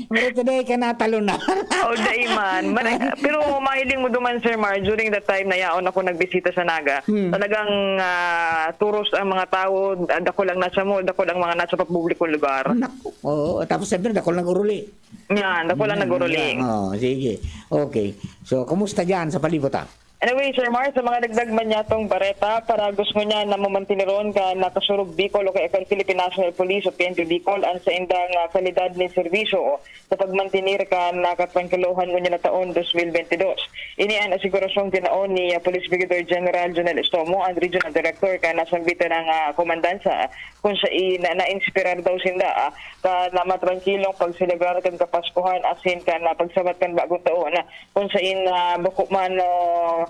Pero today ka natalo na. All day man. Mara- pero mahiling mo duman, Sir Mar, during the time na yaon ako nagbisita sa Naga, Hmm. talagang ah, turos ang mga tao, ah, dakul ang nasa mall, dakul ang mga nasa pampublikong lugar. Naku, oo. Tapos siyempre, dakul nag-uruli. Yan, dakul ang nag-uruling. Oo, sige. Okay. So, kumusta dyan sa palibot, ah? Anyway, Sir Mar, sa mga dagdag man yatong bareta, paragos ngunyan na mamantiniron kan Nakasurog Bicol o kaya kan Philippine National Police o P N P Bicol ang saindang ah, kalidad nin serbisyo sa pagmantenir kan nakatrangkilohan ngunyan na taon dos mil bente dos. Ini an asigurasyong tinaon ni ah, Police Brigadier General Jonel Estomo, ang Regional Director kan nasambitan ng ah, komandansa, kung sain na nainspirar daw sinda ah, kan matrangkilong pagselebrar kan Kapaskuhan asin kan ah, pagsabat kan Bagong Taon, kung sain na bako man o,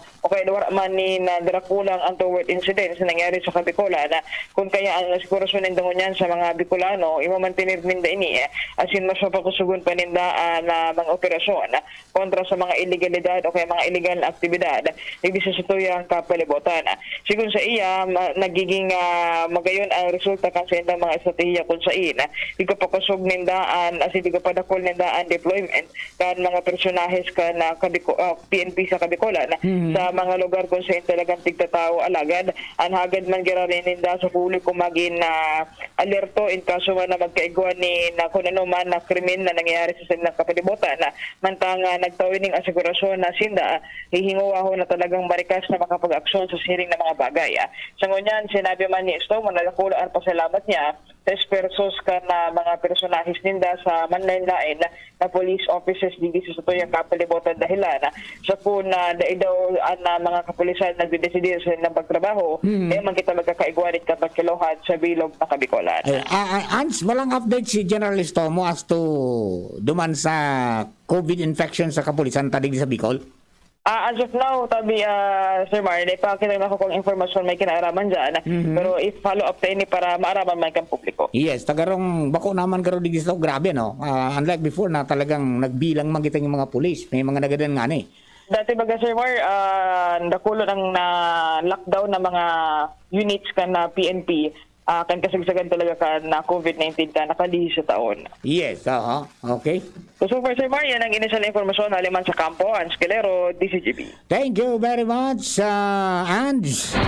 o kaya wala man nin ah, darakulang untoward incidents na nangyari sa Kabikolan, na kung kaya ang asigurasyon ninda ngunyan sa mga Bicolano, imamantener ninda ini, eh, asin mas mapakusugon pa ninda ah, na mga operasyon kontra sa mga ilegalidad o kaya mga iligal na aktibidad digdi sa satuyang kapalibutan. Sigon sa iya, ma- nagiging ah, magayon ang resulta kan saindang mga estratehiya kun sain ah, igpapakusog ninda an asin igpapadakol ninda an deployment kan mga personahes kan ah, Kabiko- ah, P N P sa Kabikolan Mhm. sa mga lugar kun sain talagang tigtatawo. Alagad an hagad man giraray ninda sa publiko magin na alerto in kaso man na magkaigwa ni na kun ano man na krimen na nangyayari sa saindang kapalibutan. Mantang ah, nagtao ining asigurasyon na sinda, hihinguwahon na talagang marikas na makapag-aksyon sa siring na mga bagay. Ah, sa ngunyan, sinabi man ni Estomo na dakula an pasalamat niya sa espersos kan ah, mga personahes ninda sa manlain-lain na police officers digdi sa satuyang kapalibutan dahilan sa kun na dai daw an ah, mga kapulisan nagdedesidir sa ilang pagtrabaho, Mhm. kaya man kita magkakaigwa nin katrangkilohan sa bilog na Kabikolan. Eh, ah, ah, Ans, walang update si General Estomo as to duman sa COVID infection sa kapulisan ta digdi sa Bicol? Ah, as of now, tabi, ah, Sir Mar, naipakita na ako kung informasyon may kinaaraman dyan. Mhm. Pero if follow up ta ini para maaraman man kan publiko. Yes, tagarong bako naman garo digdi sa grabe, no? Ah, unlike before na talagang nagbilang man kita yung mga pulis, may mga nagadan nga ni. Dati baga, Sir Mar, ah, dakulon ang na-lockdown na mga units kan na P N P. Ah, kan kasagsagan talaga kan na COVID nineteen kan nakalihis na taon. Yes, aha. Okay. So, so far, Sir Mar, yan ang inisyal na impormasyon hali man sa kampo, Hans Calero, D Z G B. Thank you very much, uh, Ange.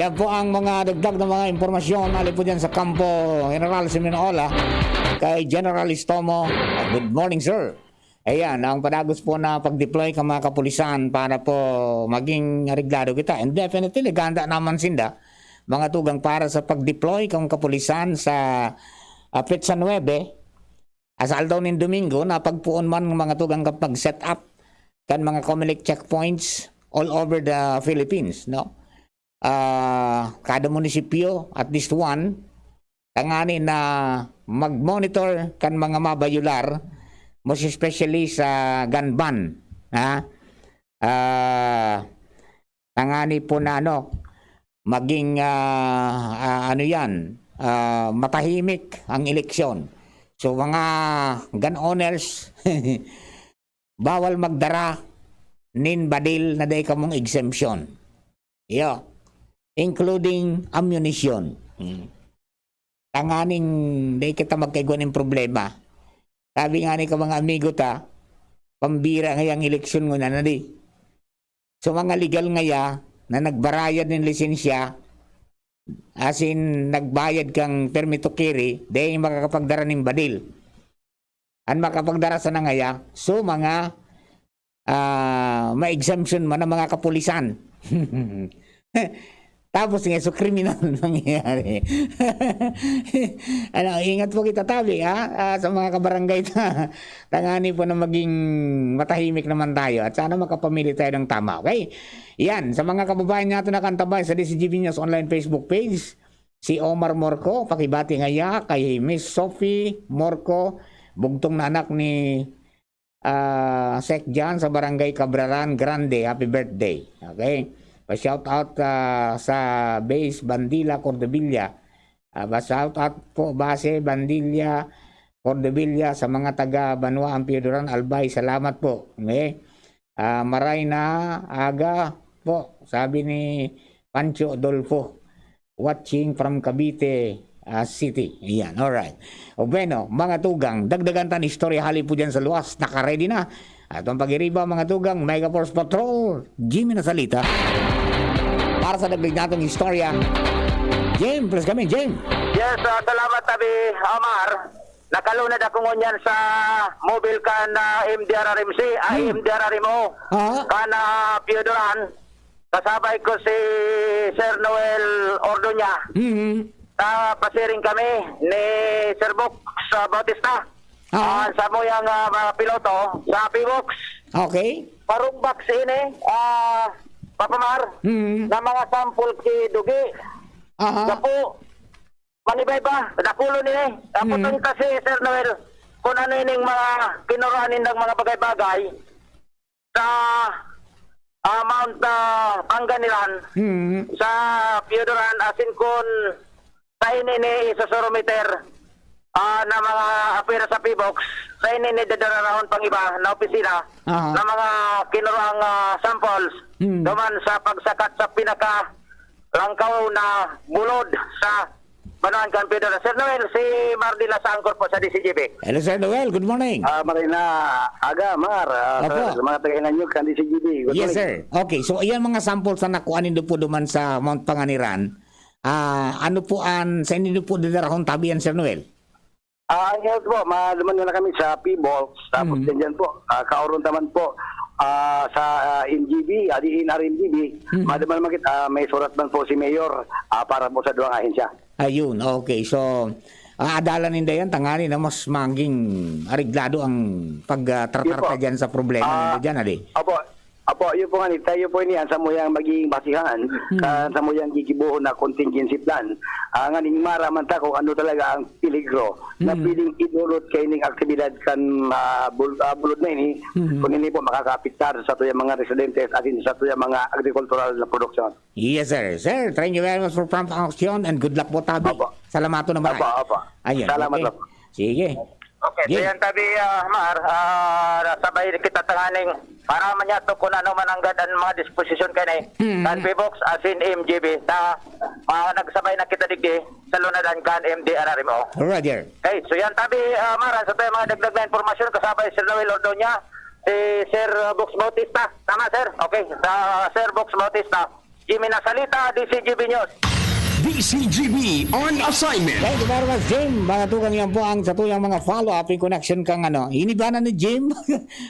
Yan po ang mga dagdag na mga impormasyon hali po dyan sa kampo, General Simeon Ola, kay General Estomo. Good morning, sir. Ayan, ang padagos po na pag-deploy kan mga kapulisan para po maging areglado kita. And definitely, ganda naman sinda, mga tugang para sa pag-deploy kan kapulisan sa ah, petsa nuebe, sa aldaw nin Domingo, na pagpoon man ng mga tugang kan pag-set up kan mga Comelec checkpoints all over the Philippines, no? Ah, kada munisipyo, at least one, tangani na mag-monitor kan mga mabayular, most especially sa gun ban, ha? Ah, tangani po na ano, maging, ah, ah, ano yan, ah, matahimik ang eleksyon. So, mga gun owners, bawal magdara nin badil na dai kamong exemption. Iyo, including ammunition. Hmm. Tanganing dai kita magkaigwa nin problema. Sabi nga ni ka mga amigo ta, pambira ngayang eleksyon ngunyan na di. So, mga legal ngaya na nagbarayad nin lisensya, as in, nagbayad kang permit to carry, dai makakapagdara nin badil. An makapagdara sana ngaya, so mga, ah, ma-exemption man ang mga kapulisan. Tapos nga, so kriminal nangyayari. Ano, ingat po kita, tabi, ha? Ah, sa mga kabarangay ta, tangani po na maging matahimik naman tayo at sana makapamili tayo ng tama, okay? Yan, sa mga kababayan natin na kantabay sa D Z G B News Online Facebook page, si Omar Morco, pakibati ngaya kay Miss Sophie Morco, bugtong na anak ni ah, Sek Jan sa Barangay Cabraran Grande, happy birthday. Okay? Pa-shout out ah, sa Base Bandila Cordovilla. Ah, pa-shout out po Base Bandila Cordevilla, sa mga taga Banwa ang Piodoran, Albay, salamat po. Okay? Ah, maray na aga po, sabi ni Pancho Dolfo, watching from Cavite ah, City. Ayan, alright. O bueno, mga tugang, dagdagan tan istorya hali po dyan sa luwas. Naka-ready na. At ang pag-iriba, mga tugang, Mega Force Patrol, Jimmy na salita. Para sa dagdag natong istorya, Jim, please kami, Jim. Yes, ah, salamat tabi, Amar. Nakalunad ako ngunyan sa mobile kan ah, M D R R M C, ay M D R R M O, Ah. kan ah, Piodoran. Kasabay ko si Sir Noel Ordoña. Mhm. Ah, pasiring kami ni Sir Box sa Bautista. Ah. Ah, sa muyang ah, mga piloto sa P-Box. Okay. Parong box ini, ah, Papa Mar, Mhm. na mga sample ki dugi. Aha. Gapo, manibay ba? Dakulo ni eh. Tapos Mhm. ang si Sir Noel, kung ano ining mga kinuruan nindang mga bagay-bagay sa ah, Mount ah, Panganiran, Mhm. sa Piodoran, asin kun sa ini ni isasurometer ah, na mga apira sa P-Box, sa ini ni dadarahon pang iba na opisina Aha. na mga kinuruang ah, samples Hmm. duman sa pagsakat sa pinaka langkaw na bulod sa Banwaan kan Piodoran. Sir Noel, si Mardi Lasangkor po sa D C G B. Hello, Sir Noel. Good morning. Ah, maray na aga, Mar. Ah, Opo. sa, sa mga taga-Inanyog kan D C G B. Good Yes, morning. Sir. Okay, so ayan mga sample sa nakuha nindo po duman sa Mount Panganiran. Ah, ano po an, sa inyo po dadarahon tabi yan, Sir Noel? Ah, ang health po, maduman muna kami sa P-Box, tapos Mm. ganyan po, ah, kaoron taman po ah, sa ah, N G B, ah, di in R M G B, Mm. maduman naman kita, ah, may surat man po si Mayor ah, para po sa duwang ahensya. Ayun, okay. So, ah, adalan ninda yan, tangani na mas maging areglado ang pagtratar Yun po. ka dyan sa problema Ah, ninda dyan, adi? Opo, opo, yun po nga, ni tayo po ini, ang samuyang magiging basihan, Hmm. sa samuyang gigibohon na contingency plan. Ah, nganing maraman ta kung ano talaga ang peligro na Hmm. pwedeng idulot kaining aktibidad kan ah, bul- ah, bulod na ini, Hmm. kung hindi po makakaapektar sa tuyang mga residentes at sa tuyang mga agrikultural na produksyon. Yes, sir. Sir, thank you very much for prompt action and good luck po, tabi. Opo. Salamat po naman. Opo, opo. Ayun, Salamat okay. po. Sige. Okay, so Sige. yan tabi, ah, Mar, ah, sabay kita tanganing para man yato kung ano man ang gadan mga disposisyon kani Mm. kan P-Box asin M G B sa mga nagsabay na kita digdi sa lunadan kan M D R R M O. Roger. Okay, so yan tabi, ah, Mar, sa tayo mga dagdag na impormasyon kasabay Sir Noel Ordoña, si Sir Box Bautista. Tama, sir? Okay, sa Sir Box Bautista, Jimmy Nasalita, D C G B News. D C G B on assignment. Thank you very much, Jim. Mga tugang, yan po ang sa tuyang mga follow-up in connection kang ano. Inibanan ni Jim.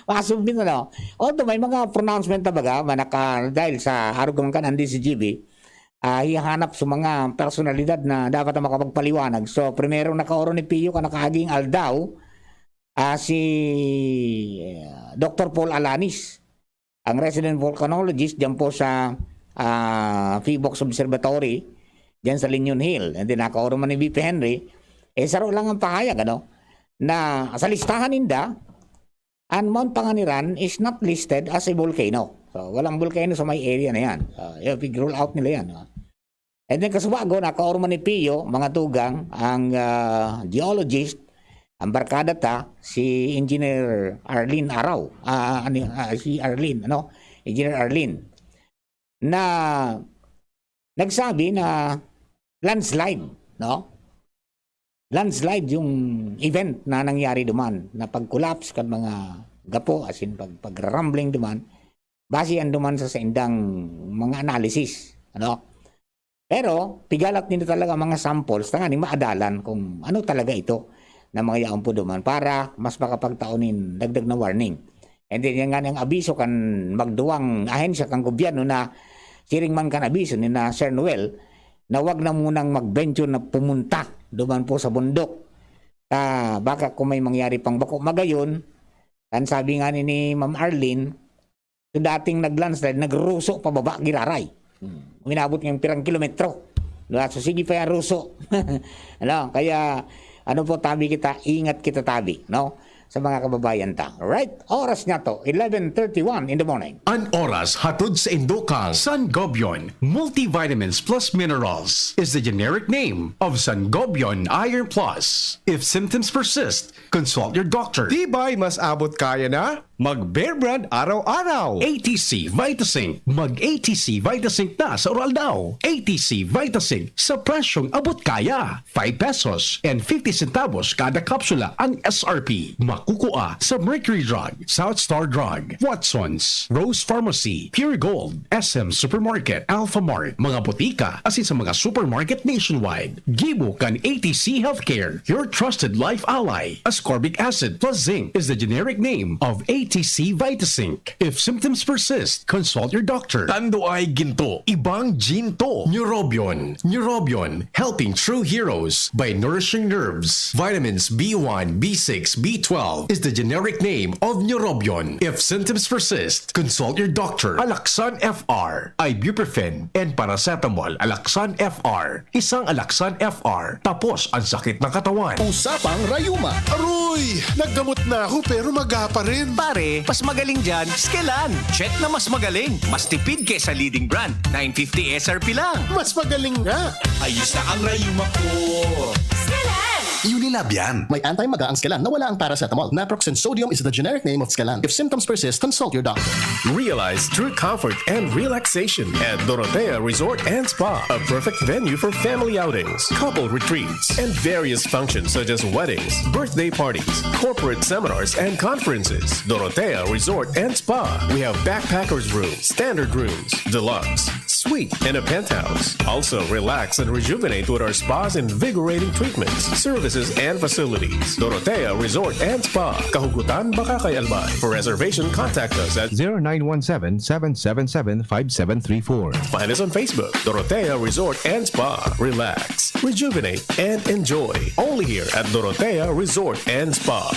Masubmit ano. Although may mga pronouncement na baga, manaka, dahil sa arog naman kan ang D C G B, ah, hihanap sa mga personalidad na dapat na makapagpaliwanag. So, primero nakaoro ni Pio ka nakaaging aldaw, ah, si ah, Doctor Paul Alanis, ang resident volcanologist diyan po sa ah, P-Box Observatory, diyan sa Linyon Hill. And then nakaoro man ni V P Henry, eh saro lang ang pahayag, ano, na sa listahan ninda, ang Mount Panganiran is not listed as a volcano. So, walang volcano sa may area na yan. So, yun, pig-rule out nila yan. Oh. And then, kasubago, nakaoro man ni Pio, mga tugang, ang ah, geologist, ang barkada ta, si Engineer Arlene Araw. Ah, ano, ah, si Arlene, ano? Engineer Arlene. Na nagsabi na landslide, no? Landslide yung event na nangyari duman, na pag-collapse kan mga gapo, as in pag, pag-rumbling duman, base yan duman sa saindang mga analysis, ano? Pero pigalat nila talaga mga samples, tanganing maadalan kung ano talaga ito na mga yaon po duman para mas makapagtao nin dagdag na warning. And then, yan nga ang abiso kan magduwang ahensya kan gobyerno na siring man kan abiso ni na Sir Noel na wag na munang mag-venture na pumunta duman po sa bundok. Ta, baka kung may mangyari pang bako magayon, kan sabi nga ni, ni Ma'am Arlene, so dating nag-landslide, nagruso pababa, giraray. Hmm. Uminabot ng pirang kilometro. Diba? So, sige pa yan, ruso. Ano? Kaya, ano po, tabi kita, ingat kita tabi, no? sa mga kababayan ta. Right? Oras niya to, eleven thirty-one in the morning. An oras hatod sa indokang Sangobion Multivitamins Plus Minerals is the generic name of Sangobion Iron Plus. If symptoms persist, consult your doctor. Tibay, mas abot kaya na mag-Bear Brand araw-araw. A T C Vitasync. Mag-A T C Vitasync na sa oral daw. A T C Vitasync sa presyong abot kaya. Five pesos and fifty centavos kada kapsula ang S R P. Makukua sa Mercury Drug, South Star Drug, Watson's, Rose Pharmacy, Pure Gold, S M Supermarket, Alphamart, mga botika, asin sa mga supermarket nationwide. Gibo kan A T C Healthcare, your trusted life ally. Ascorbic acid plus zinc is the generic name of A T C Vitasync. If symptoms persist, consult your doctor. Tando ay ginto, ibang ginto. Neurobion. Neurobion, helping true heroes by nourishing nerves. Vitamins B one, B six, B twelve is the generic name of Neurobion. If symptoms persist, consult your doctor. Alaxan F R, ibuprofen, and paracetamol. Alaxan F R, isang Alaxan F R. Tapos ang sakit ng katawan. Usapang rayuma. Aroy! Naggamot na ako pero maga pa rin. Pare, mas magaling dyan, Skelan. Check na mas magaling. Mas tipid kaysa leading brand. Nine fifty S R P lang. Mas magaling nga. Ayos na ang rayuma ko. Skelan! Unilab yan. May anti-maga ang Skelan na wala ang paracetamol. Naproxen sodium is the generic name of Skelan. If symptoms persist, consult your doctor. Realize true comfort and relaxation at Dorotea Resort and Spa, a perfect venue for family outings, couple retreats, and various functions such as weddings, birthday parties, corporate seminars, and conferences. Dorotea Resort and Spa. We have backpackers room, standard rooms, deluxe, suite, and a penthouse. Also, relax and rejuvenate with our spas, invigorating treatments, services, and facilities. Dorotea Resort and Spa, Kahugutan, Bacacay, Albay. For reservation, contact us at zero nine one seven, seven seven seven, five seven three four. Find us on Facebook, Dorotea Resort and Spa. Relax, rejuvenate, and enjoy. Only here at Dorotea Resort and Spa.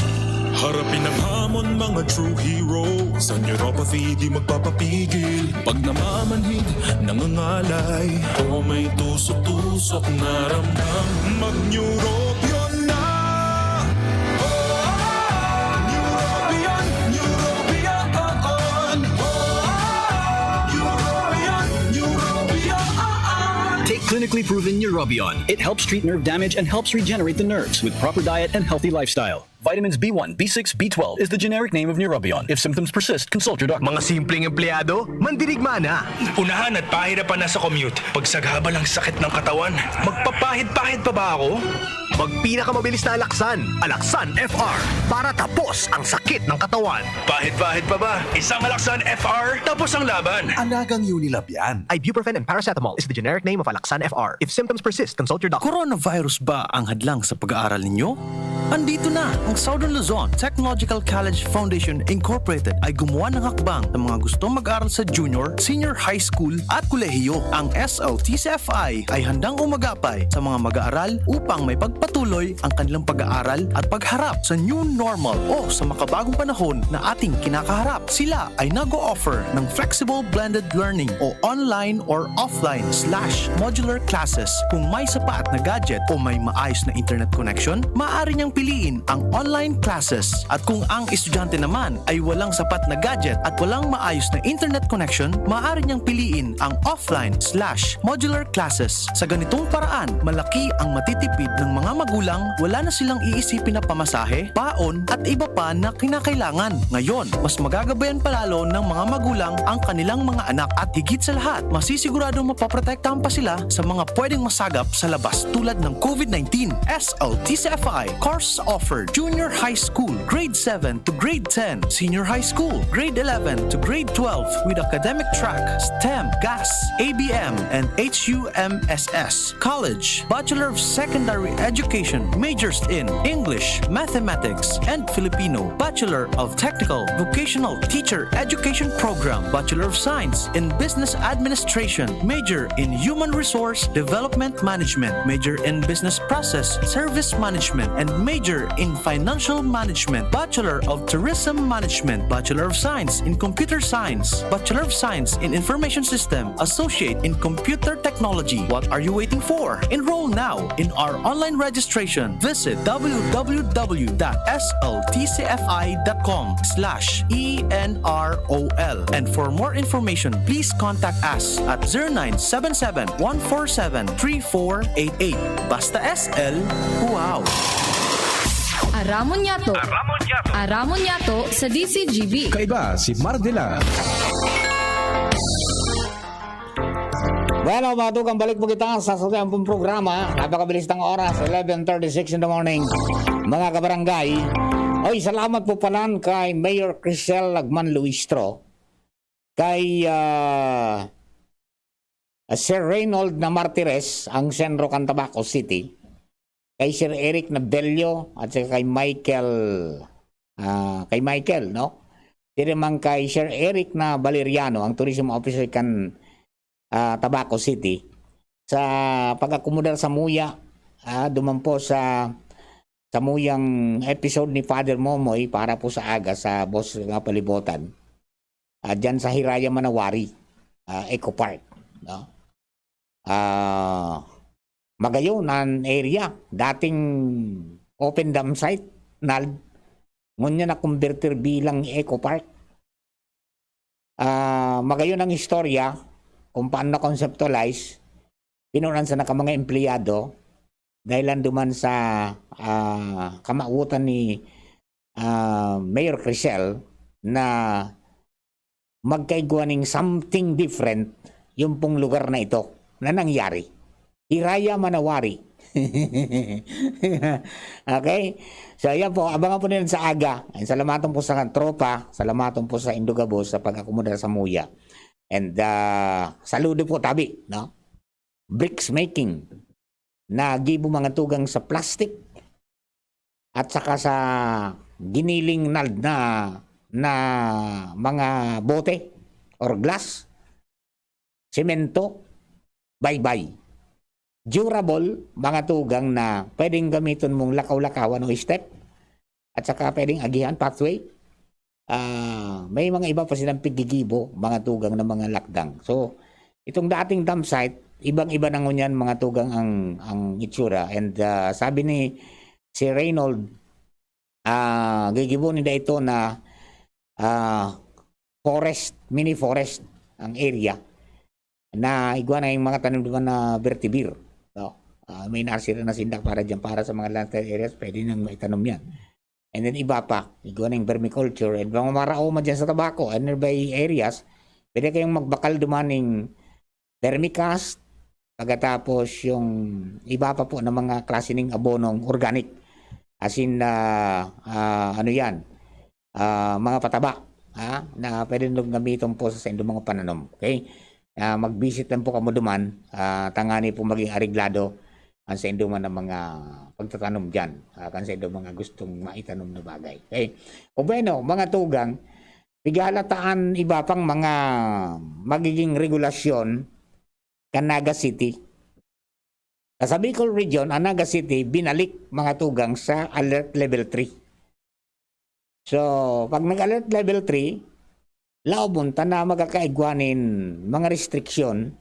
Harapin ang hamon, mga true hero. Sa neuropathy, di magpapapigil. Pag namamanhid, nangangalay, o may tusok-tusok na ramdam, mag-Neurobion na. Neurobion, Neurobion, Neurobion. Take clinically proven Neurobion. It helps treat nerve damage and helps regenerate the nerves with proper diet and healthy lifestyle. Vitamins B one, B six, B twelve is the generic name of Neurobion. If symptoms persist, consult your doctor. Mga simpleng empleyado, mandirigma na. Unahan at pahirapan na sa commute. Pagsagabal ang sakit ng katawan. Magpapahid-pahid pa ba ako? Magpinakamabilis na alaksan, Alaksan F R, para tapos ang sakit ng katawan. Pahid-pahid pa ba? Isang Alaksan F R, tapos ang laban. Alagang Unilab yan. Ibuprofen and paracetamol is the generic name of Alaksan F R. If symptoms persist, consult your doctor. Coronavirus ba ang hadlang sa pag-aaral ninyo? Andito na ang Southern Luzon Technological College Foundation Incorporated ay gumawa ng hakbang sa mga gustong mag-aral sa junior, senior high school at kolehiyo. Ang S L T C F I ay handang umagapay sa mga mag-aaral upang may pagpatuloy ang kanilang pag-aaral at pagharap sa new normal o sa makabagong panahon na ating kinakaharap. Sila ay nag-o-offer ng flexible blended learning o online or offline slash modular classes. Kung may sapat na gadget o may maayos na internet connection, maaari niyang piliin ang online classes. At kung ang estudyante naman ay walang sapat na gadget at walang maayos na internet connection, maaari niyang piliin ang offline slash modular classes. Sa ganitong paraan, malaki ang matitipid ng mga magulang, wala na silang iisipin na pamasahe, baon, at iba pa na kinakailangan. Ngayon, mas magagabayan pa lalo ng mga magulang ang kanilang mga anak at higit sa lahat, masisiguradong mapoprotektahan pa sila sa mga pwedeng masagap sa labas tulad ng COVID nineteen. S L T C F I course offered: Junior High School, Grade seven to Grade ten, Senior High School, Grade eleven to Grade twelve with academic track STEM, GAS, A B M, and H U M S S. College, Bachelor of Secondary Education, majors in English, Mathematics, and Filipino, Bachelor of Technical Vocational Teacher Education Program, Bachelor of Science in Business Administration, major in Human Resource Development Management, major in Business Process Service Management, and major Major in Financial Management, Bachelor of Tourism Management, Bachelor of Science in Computer Science, Bachelor of Science in Information System, Associate in Computer Technology. What are you waiting for? Enroll now in our online registration. Visit w w w dot s l t c f i dot com slash e n r o l. And for more information, please contact us at zero nine seven seven, one four seven, three four eight eight. Basta S L, wow! Aramon niyato. Aramon niyato. Aramon niyato sa D C G B. Kaiba si Mardila. Bueno, mga tugang, balik po kita sa ating pong programa. Napakabilis ng oras, eleven thirty-six in the morning. Mga kabarangay, oy, salamat po pala kay Mayor Crisel Lagman Luistro, kay, ah, Sir Reynold na Martires, ang Senro kan Tabaco City, kay Sir Eric Nabello, at saka kay Michael, ah, kay Michael, no? Diri man kay Sir Eric na Valeriano, ang tourism officer kan, ah, Tabaco City, sa pag-akomodar samuya, ah, duman po sa samuyang episode ni Father Momoy para po sa aga sa Boses ng Palibotan. Ah, diyan sa Hiraya Manawari, ah, Eco Park, no? Ah, magayon an area, dating open dump site, Nald, ngunyan nakombertir bilang eco park. Ah, magayon ang istorya kung paano na-conceptualize, pinunan sa naka mga empleyado, dahil lang duman sa, ah, kamawotan ni, ah, Mayor Crisel na magkaigwa ning something different yung pong lugar na ito na nangyari. Hiraya Manawari. Okay? So, ayan po. Abangan po nila sa aga. And salamaton po sa tropa. Salamaton po sa Indugabos sa pag-akomodar samuya. And, ah, saludo po, tabi, no? Bricks making. Nagibo mga tugang sa plastic at saka sa giniling na, na, na mga bote or glass, semento, baybay. Durable, mga tugang na pwedeng gamiton mong lakaw-lakawan o step, at saka pwedeng agihan, pathway. Ah, may mga iba pa silang pigigibo, mga tugang na mga lakdang. So, itong dating dump site, ibang-iba na ngunyan, mga tugang, ang, ang itsura. And, ah, sabi ni si Reynold, ah, gigibo nila ito na, ah, forest, mini forest ang area na igwa na yung mga tanom, di ba, na vertibir, no? Ah, may nursery na sinda para dyan, para sa mga landslide areas, pwede nang maitanom yan. And then iba pa, igwa na yung vermiculture, and mga maraoma dyan sa Tabaco, and nearby areas, pwede kayong magbakal duman ng vermicast, pagkatapos yung iba pa po na mga klase ng abonong organic. As in, ah, ah, ano yan, ah, mga pataba, ha, na pwede nyo gamiton po sa saindong mga pananom. Okay? Ah, mag-visit lang po kamo duman, ah, tangani po maging areglado ang saindong man mga pagtatanom dyan, ah, kan saindong mga gustong maitanom na bagay. Okay? O bueno, mga tugang, pighalataan iba pang mga magiging regulasyon kan Naga City. Sa Bicol Region, ang Naga City binalik, mga tugang, sa Alert Level three. So, pag nag-Alert Level three, laobon ta na magkakaigwa nin mga restriksyon,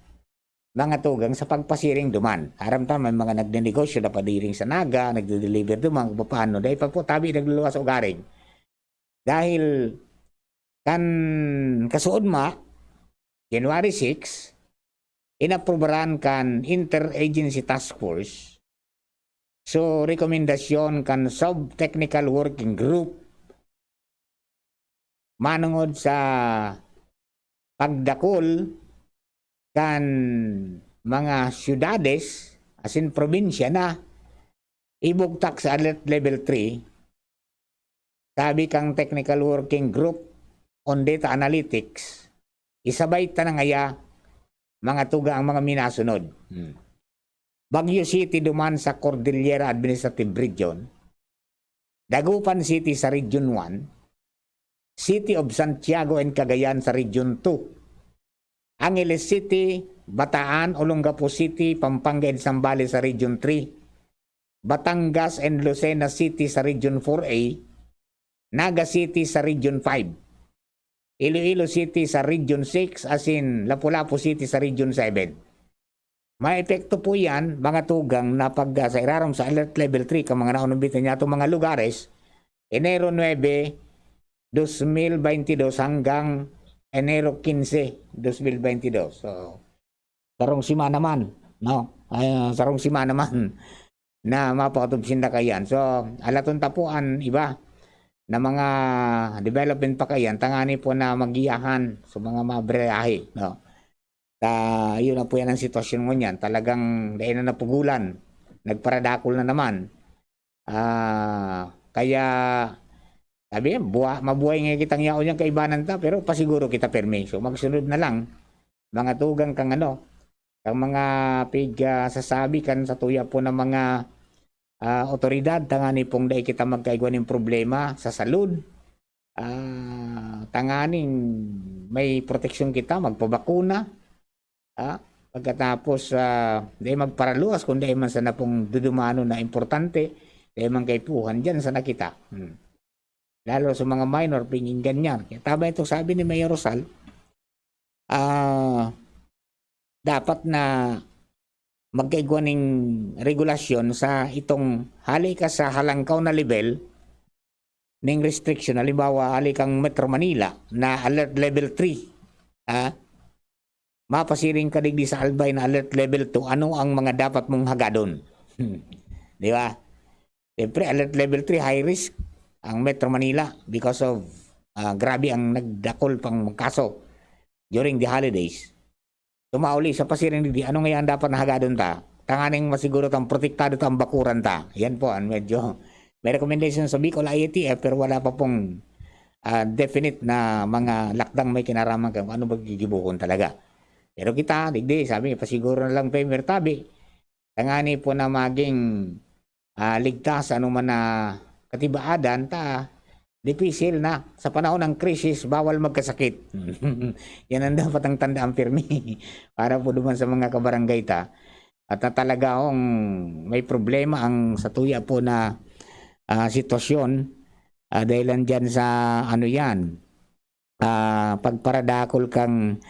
mga tugang, sa pagpasiring duman. Aram ta, may mga nagnenegosyo na padiring sa Naga, nagde-deliver duman, kung paano. Dahil pa po, tabi nagluluwas ugaring. Dahil kan kasuodma, January six, inaprubaran kan Interagency Task Force. So, rekomendasyon kan Sub-Technical Working Group manongod sa pagdakul kan mga siyudades, asin probinsya na ibugtak sa Alert Level three, sabi kang Technical Working Group on Data Analytics, isabay ta na ngaya, mga tugang, ang mga minasunod. Hmm. Baguio City duman sa Cordillera Administrative Region, Dagupan City sa Region one, City of Santiago and Cagayan sa Region two, Angeles City, Bataan, Olongapo City, Pampanga and Zambales sa Region three, Batangas and Lucena City sa Region four A, Naga City sa Region five, Iloilo City sa Region six, asin Lapu-Lapu City sa Region seven. May epekto po yan, mga tugang, na pag, ah, sa irarom sa Alert Level three, kan mga naunumbitan niya itong mga lugares, Enero nuebe, dos mil baynte dos hanggang Enero kinse, dos mil baynte dos. So, sarong semana man, no? Ay, sarong semana man na mapaotob sinda kaiyan. So, alaton ta po an iba na mga development pa kaiyan, tangani po na magiyahan sa mga mabiyahe, no? Ta-, yun na po yan ang sitwasyon ngunyan. Talagang dai na napugulan. Nagparadakol na naman. Ah, kaya, sabi, buha-, mabuhay nga kitang yaon yang kaibanan ta, pero pasiguro kita permi. So, magsunod na lang, mga tugang kang ano, kang mga pig, ah, sasabi kan sa tuya po ng mga, ah, otoridad, tangani pong dai kita magkaigwa nin problema sa salud. Ah, tanganing may proteksyon kita, magpabakuna. Ah, pagkatapos, ah, dai magparaluwas, kung dai man sana pong dudumanon na importante, dai man kaipuhan, diyan sana kita. Hmm. Lalo sa mga minor, pinggan niya. Kaya tama itong sabi ni Mayor Rosal, ah, dapat na magkaigwa ning regulasyon sa itong hali ka sa halangkaw na level ning restriction. Halimbawa, hali kang Metro Manila na alert level three, ah, mapasiring ka digdi sa Albay na alert level two, ano ang mga dapat mong hagadon? Hmm. Di ba? Siyempre, alert level three, high risk ang Metro Manila because of, ah, grabe ang nagdakol pang kaso during the holidays. Tumauli sa pasiring digdi, ano ngayon ang dapat na hagadon ta? Tanganing masiguro tang protektado ta ang bakuran ta. Yan po, ang medyo may recommendation sa Bicol I A T F, pero wala pa pong, ah, definite na mga lakdang may kinaraman kung ano ba gigibuhon talaga. Pero kita, digdi, sabi, pasiguro na lang, Premier, tabi. Tangani po na maging, ah, ligtas sa anuman na katibaadan, ta dipisil na. Sa panahon ng krisis, bawal magkasakit. Yan ang dapat ang tandaan pirmi para po duman sa mga kabarangay ta. At na talaga hong may problema ang sa tuya po na, ah, sitwasyon, ah, dahilan diyan sa ano yan, ah, pagparadakol kang,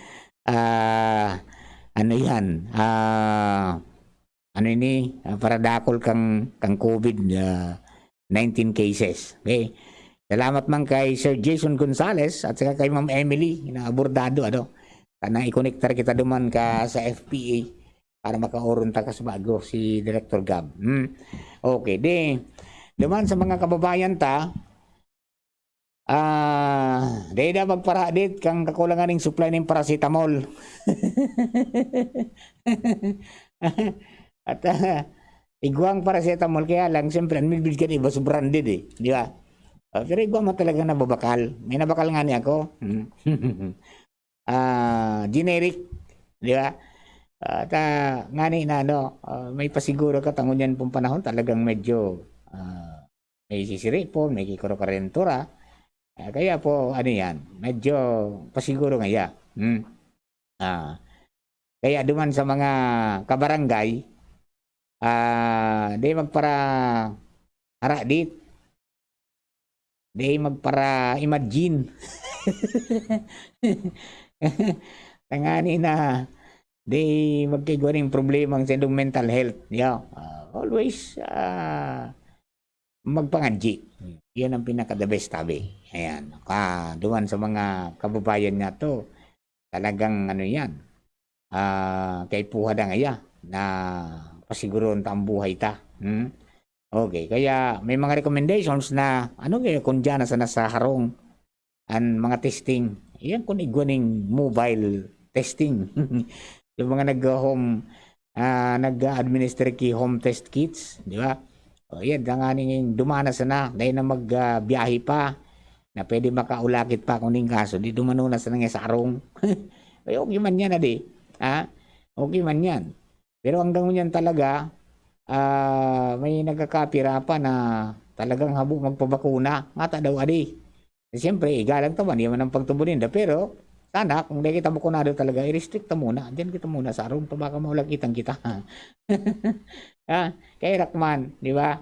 ah, ano yan, ah, ano ini, ah, paradakol kang, kang COVID, ah, nineteen cases. Okay? Salamat man kay Sir Jason Gonzales at saka kay Ma'am Emily na abordado, ano, kanang ikonektar kita duman ka sa F P A para makaoron ta kas bago si Director Gab. Hmm. Okay, di, duman sa mga kababayan ta, ah, dai da magparadit kang kakulangan ning supply ning paracetamol. At, ah, igwang paracetamol, kaya lang, siyempre, ang midbid ka, di ba, so branded eh, di ba? Ah, pero igwa man talaga nababakal. May nabakal nga ni ako. Hmm. Ah, generic, di ba? Ah, ta, ngani na, ano, ah, may pasiguro ka, tangon yan pong panahon, talagang medyo, ah, may sisiripon, may kikuro-karentura. Ah, kaya po, ano yan, medyo pasiguro nga ya. Hmm. Ah, kaya duman sa mga kabarangay, ah, di magpara-, haradit. Di magpara-imagine. Tangani na, di magkaigwa ning problema ang sa indong mental health. Yeah. Ah, always, ah, magpangadji. Yan ang pinaka the best tabi. Ayan. Ka, duman sa mga kababayan nga to, talagang ano yan, ah, kaipuhan na ngaya na pasiguron ta ang buhay ta. Hmm? Okay, kaya may mga recommendations na, ano kaya kung diyan na sana sa harong an mga testing? Yan kung igwa ning mobile testing. Yung mga nag-home, ah, nag-a-administer ki home test kits, di ba? O, yan, tanganing duman na sana, dahil na mag, ah, biyahe pa, na pwede makaulakit pa kung ning kaso, di dumano na sana nga sa harong. Ay, okay man yan, adi. Ha? Okay man yan. Pero hanggang ngunyan talaga, ah, may nagkakapira pa na talagang habo magpabakuna. Ngata daw, adi. Siyempre, igalang ta man, di man ang pagtubo ninda. Pero, Sana, kung di kita bakunado talaga, i-restrict ta muna. Diyan kita muna sa arum pa, baka maulagitan kita. Ah, kay Rakman, di ba?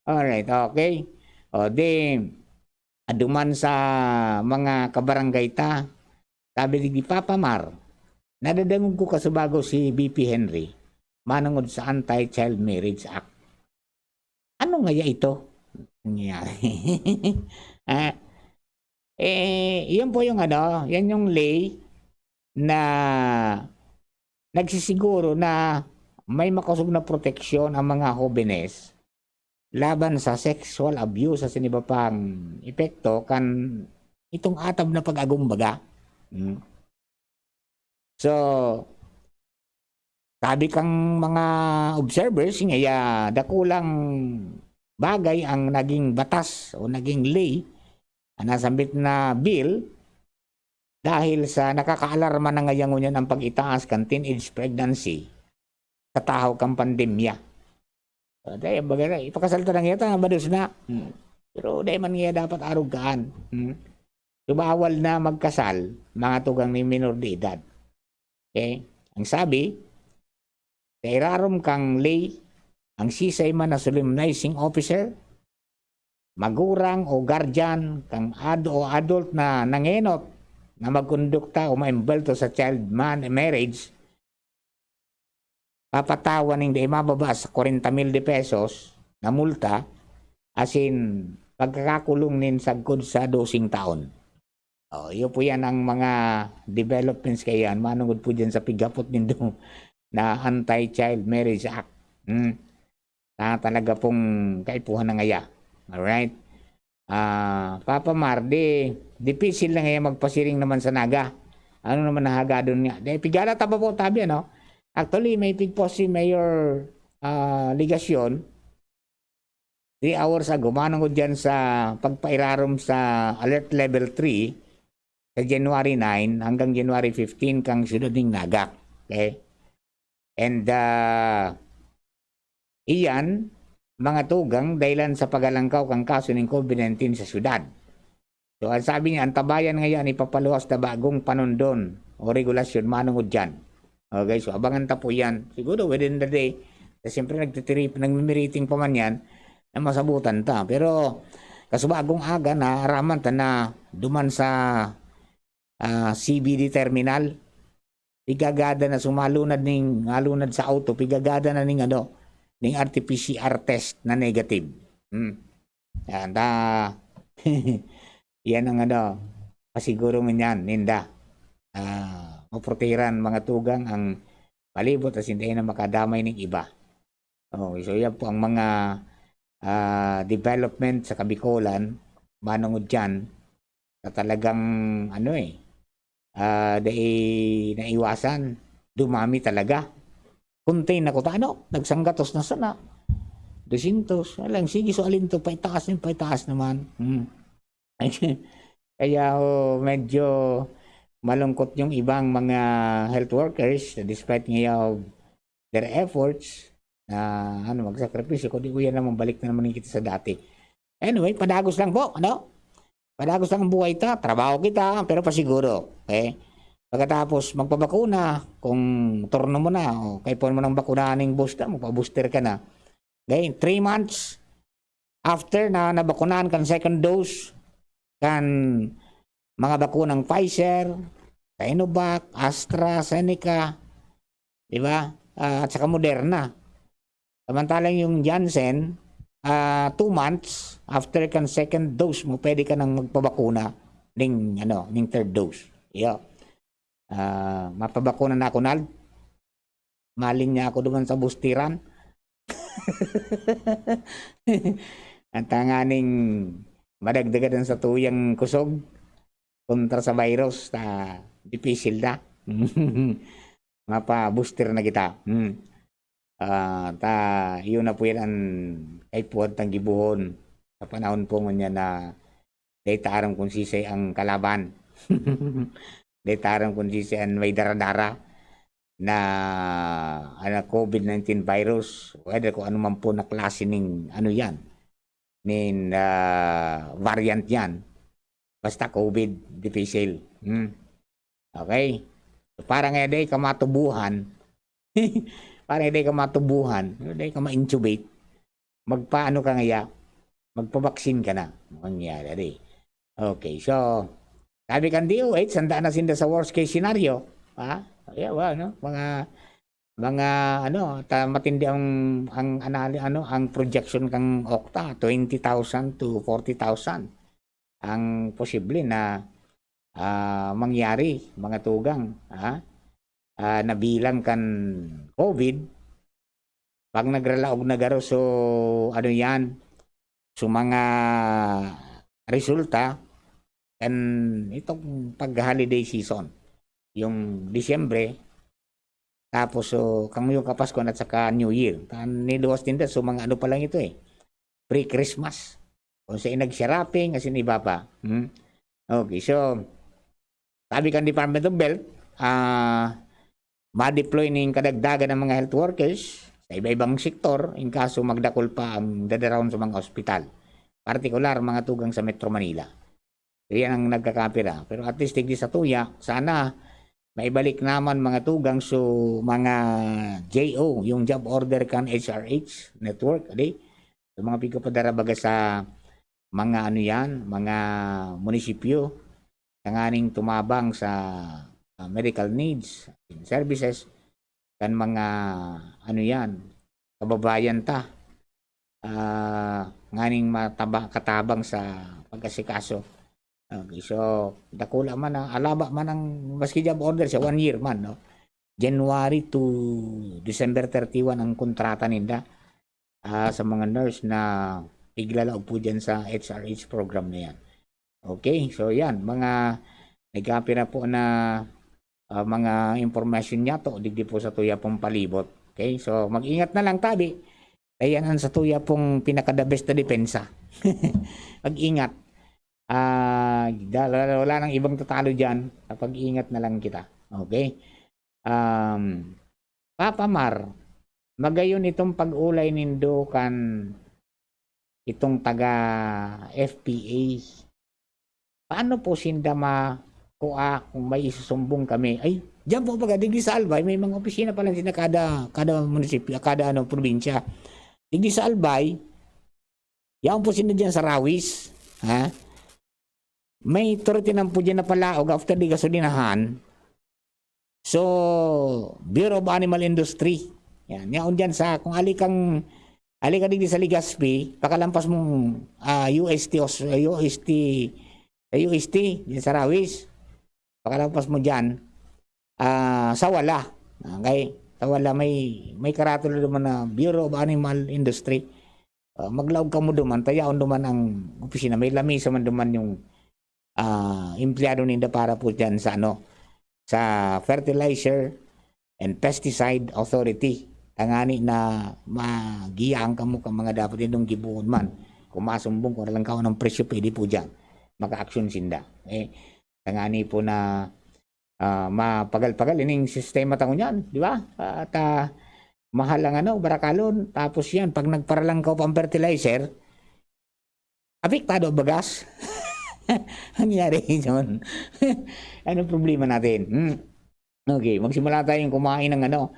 Alright, okay. O, di, aduman sa mga kabarangay ta. Sabi ni Papa Mar, "Nadadangog ko kasubago si V P Henry, manungod sa Anti-Child Marriage Act." Ano ngaya ito? Nangyayari. Ah, eh, yun po yung ano, yan yung ley na nagsisiguro na may makosog na proteksyon ang mga hobenes laban sa sexual abuse sa iba pang epekto kan itong atab na pag-agumbaga. Hmm. So, sabi kang mga observers, ngaya dakulang bagay ang naging batas o naging ley, ang nasambit na bill, dahil sa nakakaalarma na ngaya ngunyan ang pag-itaas kan teenage pregnancy sa tahaw kan pandemya. So, dai, baga na, ipakasal ta na ngaya ta, mabados na. Hmm. Pero dai man ngaya dapat arog kaan. Hmm. So, bawal na magkasal, mga tugang nin minor de edad. Okay? Ang sabi, sa irarom kang ley, ang sisay man na solemnizing officer, magurang o guardian kang ad-, o adult na nangenot na magkondukta o maimbelto sa child man-, marriage, papatawan nin dai mababa sa kwarenta mil de pesos na multa, asin pagkakakulong nin sagkod sa doseng taon. Oh, iyo po yan ang mga developments kaya yan. Manungod po dyan sa pighapot nindo na Anti-Child Marriage Act. Hmm. Na talaga pong kaipuhan na ngaya. Alright? Ah, Papa Mar, di, dipisil na ngaya magpasiring naman sa Naga. Ano naman nahagadon niya? Di, pigala ta ba po tabi, ano? Actually, may pigpost si Mayor, ah, Legacion, three hours ago, manungod dyan sa pagpairarom sa Alert Level three sa January nine hanggang January fifteen kang siyudad ning Naga. Okay? And, ah, iyan, mga tugang, dahilan sa pagalangkaw kan kaso nin COVID nineteen sa syudad. So, ang sabi niya, antabayan ngayan ipapaluwas na bagong panundon o regulasyon manungod diyan. Okay, so abangan ta po yan. Siguro within the day, kasi siyempre nagtitirip, nagmimiriting pa man yan, na masabutan ta. Pero, kasubagong aga, naaraman ta na duman sa, ah, C B D terminal, pigagada na sumalunad ning, alunad sa auto, pigagada na ning ano, ning R T P C R test na negative. Hmm. Yan, ta, yan ang ano, pasiguro ngunyan, ninda. Ah, maprotehiran mga tugang ang palibot asin dai na makadamay ning iba. Oh, so yan po ang mga, ah, development sa Kabikolan, manungod diyan, na talagang, ano eh, ah, dai naiwasan, dumami talaga. Contain na kuta, ano, nagsanggatos na sana. Dosyentos, alang, sige, so alin to, paitaas nin paitaas naman. Hmm. Kaya, oh, medyo malungkot yung ibang mga health workers, despite ngayon of their efforts, na, ano, magsakripisyo, kundi uyan naman, balik na naman kita sa dati. Anyway, padagos lang po, ano? Padagos lang ang buhay ta, trabaho kita, pero pasiguro, okay? Pagkatapos magpabakuna, kung turno mo na, o kaipuhan mo nang bakunahan ning booster, magpa-booster ka na. Okay, three months after na nabakunahan kan second dose, kan mga bakunang Pfizer, Sinovac, AstraZeneca, di ba? Ah, at saka Moderna. Samantalang yung Janssen, ah, two months after kan second dose mo, pwede ka nang magpabakuna ning, ano, ning third dose. Iyo. Ah, mapabakuna na ako, Nald. Malin niya ako duman sa bustiran. Ang tanganing madagdagan sa tuyang kusog kontra sa virus, ta dipisil na. Mapa-booster na kita. Hmm. Ah, ta, yun na po yan ang kaipuhan tang gibohon sa panahon po ngunyan na dai ta aram kung sisay ang kalaban. Dai ta aram kung sisay ang may dara-dara na, ano, COVID nineteen virus, whether kung ano man po na klase ning, ano yan, nin, ah, variant yan. Basta COVID, dipisil. Hmm. Okay? So, para nga dai ka matubuhan, para nga dai ka matubuhan, dai ka ma-intubate, magpaano ka ngaya, magpabaksin ka na. Mangyari, di. Okay, so, sabi kan D O H, handa na sinda sa worst case scenario. Ha? Yeah, well, no? Mga, mga, ano, ta-, matindi ang, ang anali-, ano, ang projection kang Okta, twenty thousand to forty thousand ang posible na, ah, mangyari, mga tugang, ha? Ah, nabilang kan COVID, pag nagralaog na garo, so, ano yan, so, mga resulta, kan itong pag-holiday season, yung Disyembre, tapos, so, kang yung Kapaskuhan at saka New Year. Tan niluwas ninda, so, mga ano pa lang ito eh, pre-Christmas. Kung sa inag shopping, as in iba pa. Hmm? Okay, so, sabi kan Department of Health, ah, ma-deploy ning kadagdagan ng mga health workers sa iba-ibang sektor, in kaso magdakul pa ang dadarawon sa mga ospital, partikular mga tugang sa Metro Manila. So, yan ang nagkakapira. Pero at least, digdi sa tuya, sana maibalik naman mga tugang, so, mga J O, yung job order kan H R H network, adi? Yung mga pigkapadara baga sa mga ano yan, mga munisipyo, tanganing tumabang sa, ah, medical needs and services kan mga ano yan, kababayan ta. Ah, nganing mataba-, katabang sa pag-asikaso. Okay, so, dakula man ang, alaba man ang, maski job order sa one year man, no? January to December thirty-one ang kontrata ninda, ah, sa mga nurse na iglalaog po dyan sa H R H program na yan. Okay, so yan, mga nagkapira po na, ah, mga impormasyon niya to, digdi po sa tuya pong palibot. Okay, so mag-ingat na lang tabi. Ayan ang sa tuya pong pinaka-the best na depensa. Mag-ingat. Ah, da-, wala, wala nang ibang tatalo dyan. Pag-ingat na lang kita. Okay? Um, Papa Mar, magayon itong pag-ulay nindo kan itong taga F P A. Paano po sinda ma-, kua kung may isusumbong kami? Ay, diyan po baga, digdi sa Albay, may mga opisina pa lang sila kada, kada munisipyo, kada ano, probinsya. Digdi sa Albay, yaon po sila diyan sa Rawis, ha? May turitinan po diyan na palaog after di gasolinahan. So, Bureau of Animal Industry. Yan, yaon diyan sa, kung ali kang, ali ka digdi sa Legazpi, pakalampas mong, ah, U S T os-, U S T, sa U S T, diyan sa Rawis. Pakalampas mo diyan, ah, sa Wala. Okay? Sa Wala may, may karatula duman na Bureau of Animal Industry. Ah, maglaog kamo duman, ta yaon duman ang opisina. May lamesa man duman yung, ah, empleyado ninda para po diyan sa ano, sa Fertilizer and Pesticide Authority. Tangani na magiyaan kamo kan mga dapat nindong gibohon man. Kung masumbong, kung alang kaon ang presyo, pwede po diyan. Maka-aksyon sinda. Eh, tangani po na, ah, mapagal-pagal ining sistema ta ngunyan, di ba? At, ah, mahal ang ano, barakalon. Tapos yan, pag nagparalangkaw pa ang fertilizer, apektado ang bagas. Nangyari yun. Anong problema natin? Hmm? Okay, magsimula tayong kumain ng ano.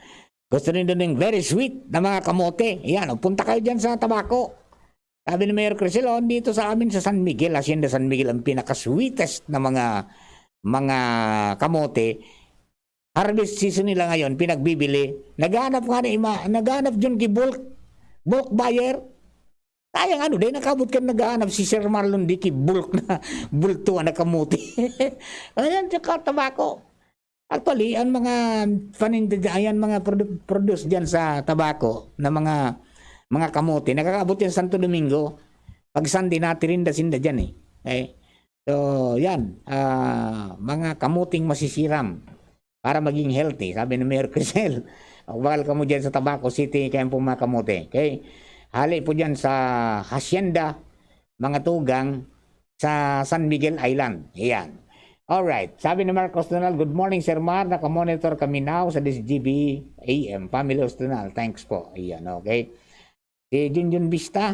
Gusto nindo ng very sweet na mga kamote? Yan, o, punta kayo dyan sa Tabaco. Sabi ni Mayor Crisel, "Oh, dito sa amin sa San Miguel, Hacienda San Miguel, ang pinaka-sweetest na mga, mga kamote." Harvest season nila ngayon, pinagbibili. Naghahanap nga ni ima-, naghahanap dyan ki bulk, bulk buyer. Sayang ano, dahil nakabot ka naghahanap si Sir Marlon di ki bulk na, bulto na kamote. Ayan, tsaka Tabaco. Actually, ang mga paninda dyan, ayan, mga produ-, produce dyan sa Tabaco na mga, mga kamote, nakakaabot yan sa Santo Domingo. Pag Sunday, natirinda sinda dyan eh. Okay? So, yan. Ah, mga kamuting masisiram para maging healthy, sabi ni Mayor Crisel. Magbakal kamo dyan sa Tabaco City, kaya po mga kamote. Okay? Hali po dyan sa Hacienda, mga tugang, sa San Miguel Island. Ayan. Alright. Sabi ni Marcos Donal, "Good morning, Sir Mar. Nakamonitor kami now sa this G B A M. Family House Donal. Thanks po." Ayan, okay. Si Junjun Vista,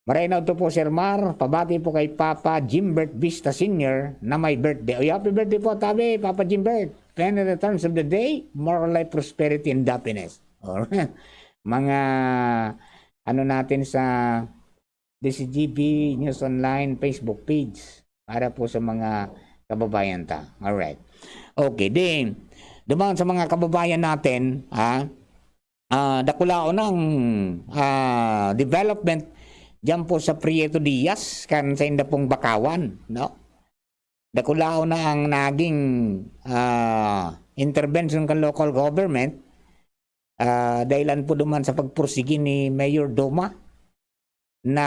Maray na ito po, Sir Mar. Pabati po kay Papa Jimbert Vista Senior na may birthday. Oy, happy birthday po, tabi, Papa Jimbert. Many returns of the day, more life, prosperity, and happiness. Or, mga ano natin sa D C G B News Online Facebook page para po sa mga kababayan ta. Alright. Okay, then, duman sa mga kababayan natin, ha, ah, dakulaon ang, ah, development diyan po sa Prieto Diaz, kan sa inda pong Bakawan, no? Dakulaon na ang naging, ah, intervention kan local government, ah, dahilan po duman sa pagpursigi ni Mayor Doma na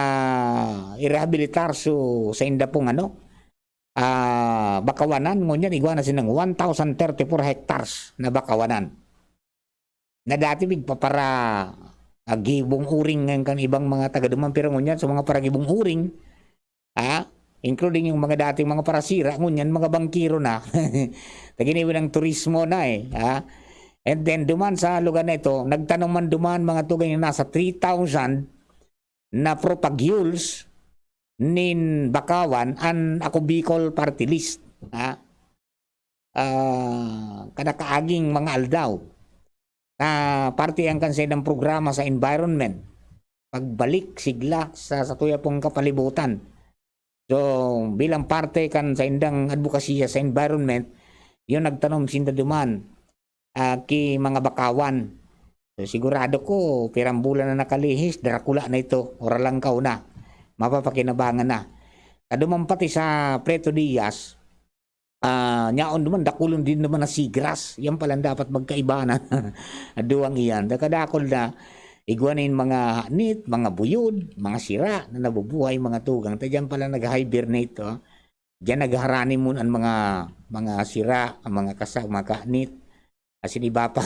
irehabilitar su-, sa inda pong ano, ah, bakawanan. Ngunyan, igwa na sinang one thousand thirty-four hectares na bakawanan. Na dati, pigpapara-, ah, gibong uring ngayon kan ibang mga taga duman, pero ngunyan, sa mga paragibong uring, ah, including yung mga dating mga parasira, ngunyan, mga bangkero na. Taginiwi ng turismo na eh, ah. And then, duman sa lugar na ito, nagtanom man duman mga tugang na nasa three thousand na propagules nin Bakawan an Ako Bicol Party List, ha? Ah, kada kaaging mga aldaw, na parte yan kan saindang programa sa environment, pagbalik sigla sa, sa tuya pong kapalibutan. So, bilang parte kan saindang adbokasiya sa environment, yun nagtanom sinda duman, ah, ki mga bakawan. So, sigurado ko, pirang bulan na nakalihis, darakula na ito, o ralangkaw na, mapapakinabangan na. Kaduman pati sa Preto Diaz, ah, nyaon duman, dakulon din naman na seagrass. Yan palang dapat magkaibanan. Duwang iyan. Kadakul na, igwa na yung mga hanit, mga buyod, mga sira na nabubuhay, mga tugang. Ta diyan pala nag-hibernate, oh. Diyan nagharani mo ang mga, mga sira, ang mga kasa-, mga kahanit. Asin iba pa.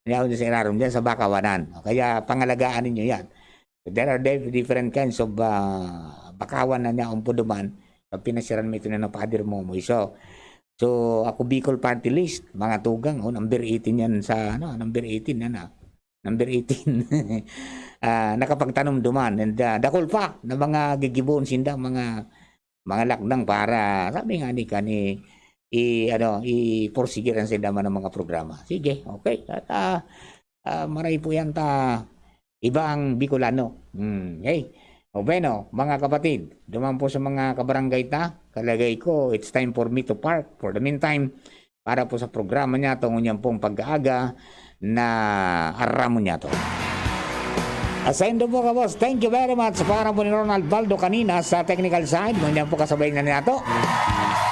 Nyaon sa irarom diyan sa bakawanan. Kaya pangalagaan ninyo yan. There are dif-, different kinds of, ah, bakawan na nyaon po duman. Pag pinasiran mo ito na ng Father Momoy. So, so, Ako Bicol Party List, mga tugang, oh, number eighteen yan sa, ano, number eighteen yan, ah. Number eighteen. Ah, nakapagtanom duman. And, ah, dakul pa na mga gigibohon sinda, mga, mga lakdang para, sabi nga ni, kani, i-, ano, ipursige rin sinda man ang mga programa. Sige, okay. At, ah, ah, maray po yan ta, iba ang Bicolano. Hmm, okay. O bueno, mga kapatid, duman po sa mga kabarangay ta, kalagay ko, it's time for me to part. For the meantime, para po sa programa niya, tungo niyan pong pag-aaga na aram mo niya to. Asendo po ka, boss. Thank you very much. Para po ni Ronald Baldo kanina sa technical side, ngunyan po kasabay na niya to.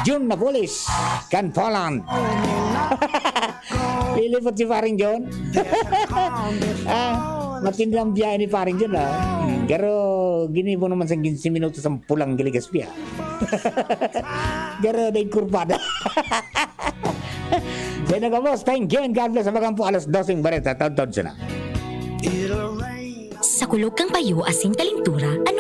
June Napoles, kan Poland. Lilipot si Paring John. Ah, matindi ang biyahe ni Paring John, ah. Hmm, pero ginibo naman sa quince minutos ang pulang Giligaspi, ah. Pero dahil kurpada. Sino ka, boss? Thank you and God bless. Abagan po alas doseng bareta. Taud-taud sana. Sa kulog kan payo asin kalintura, anong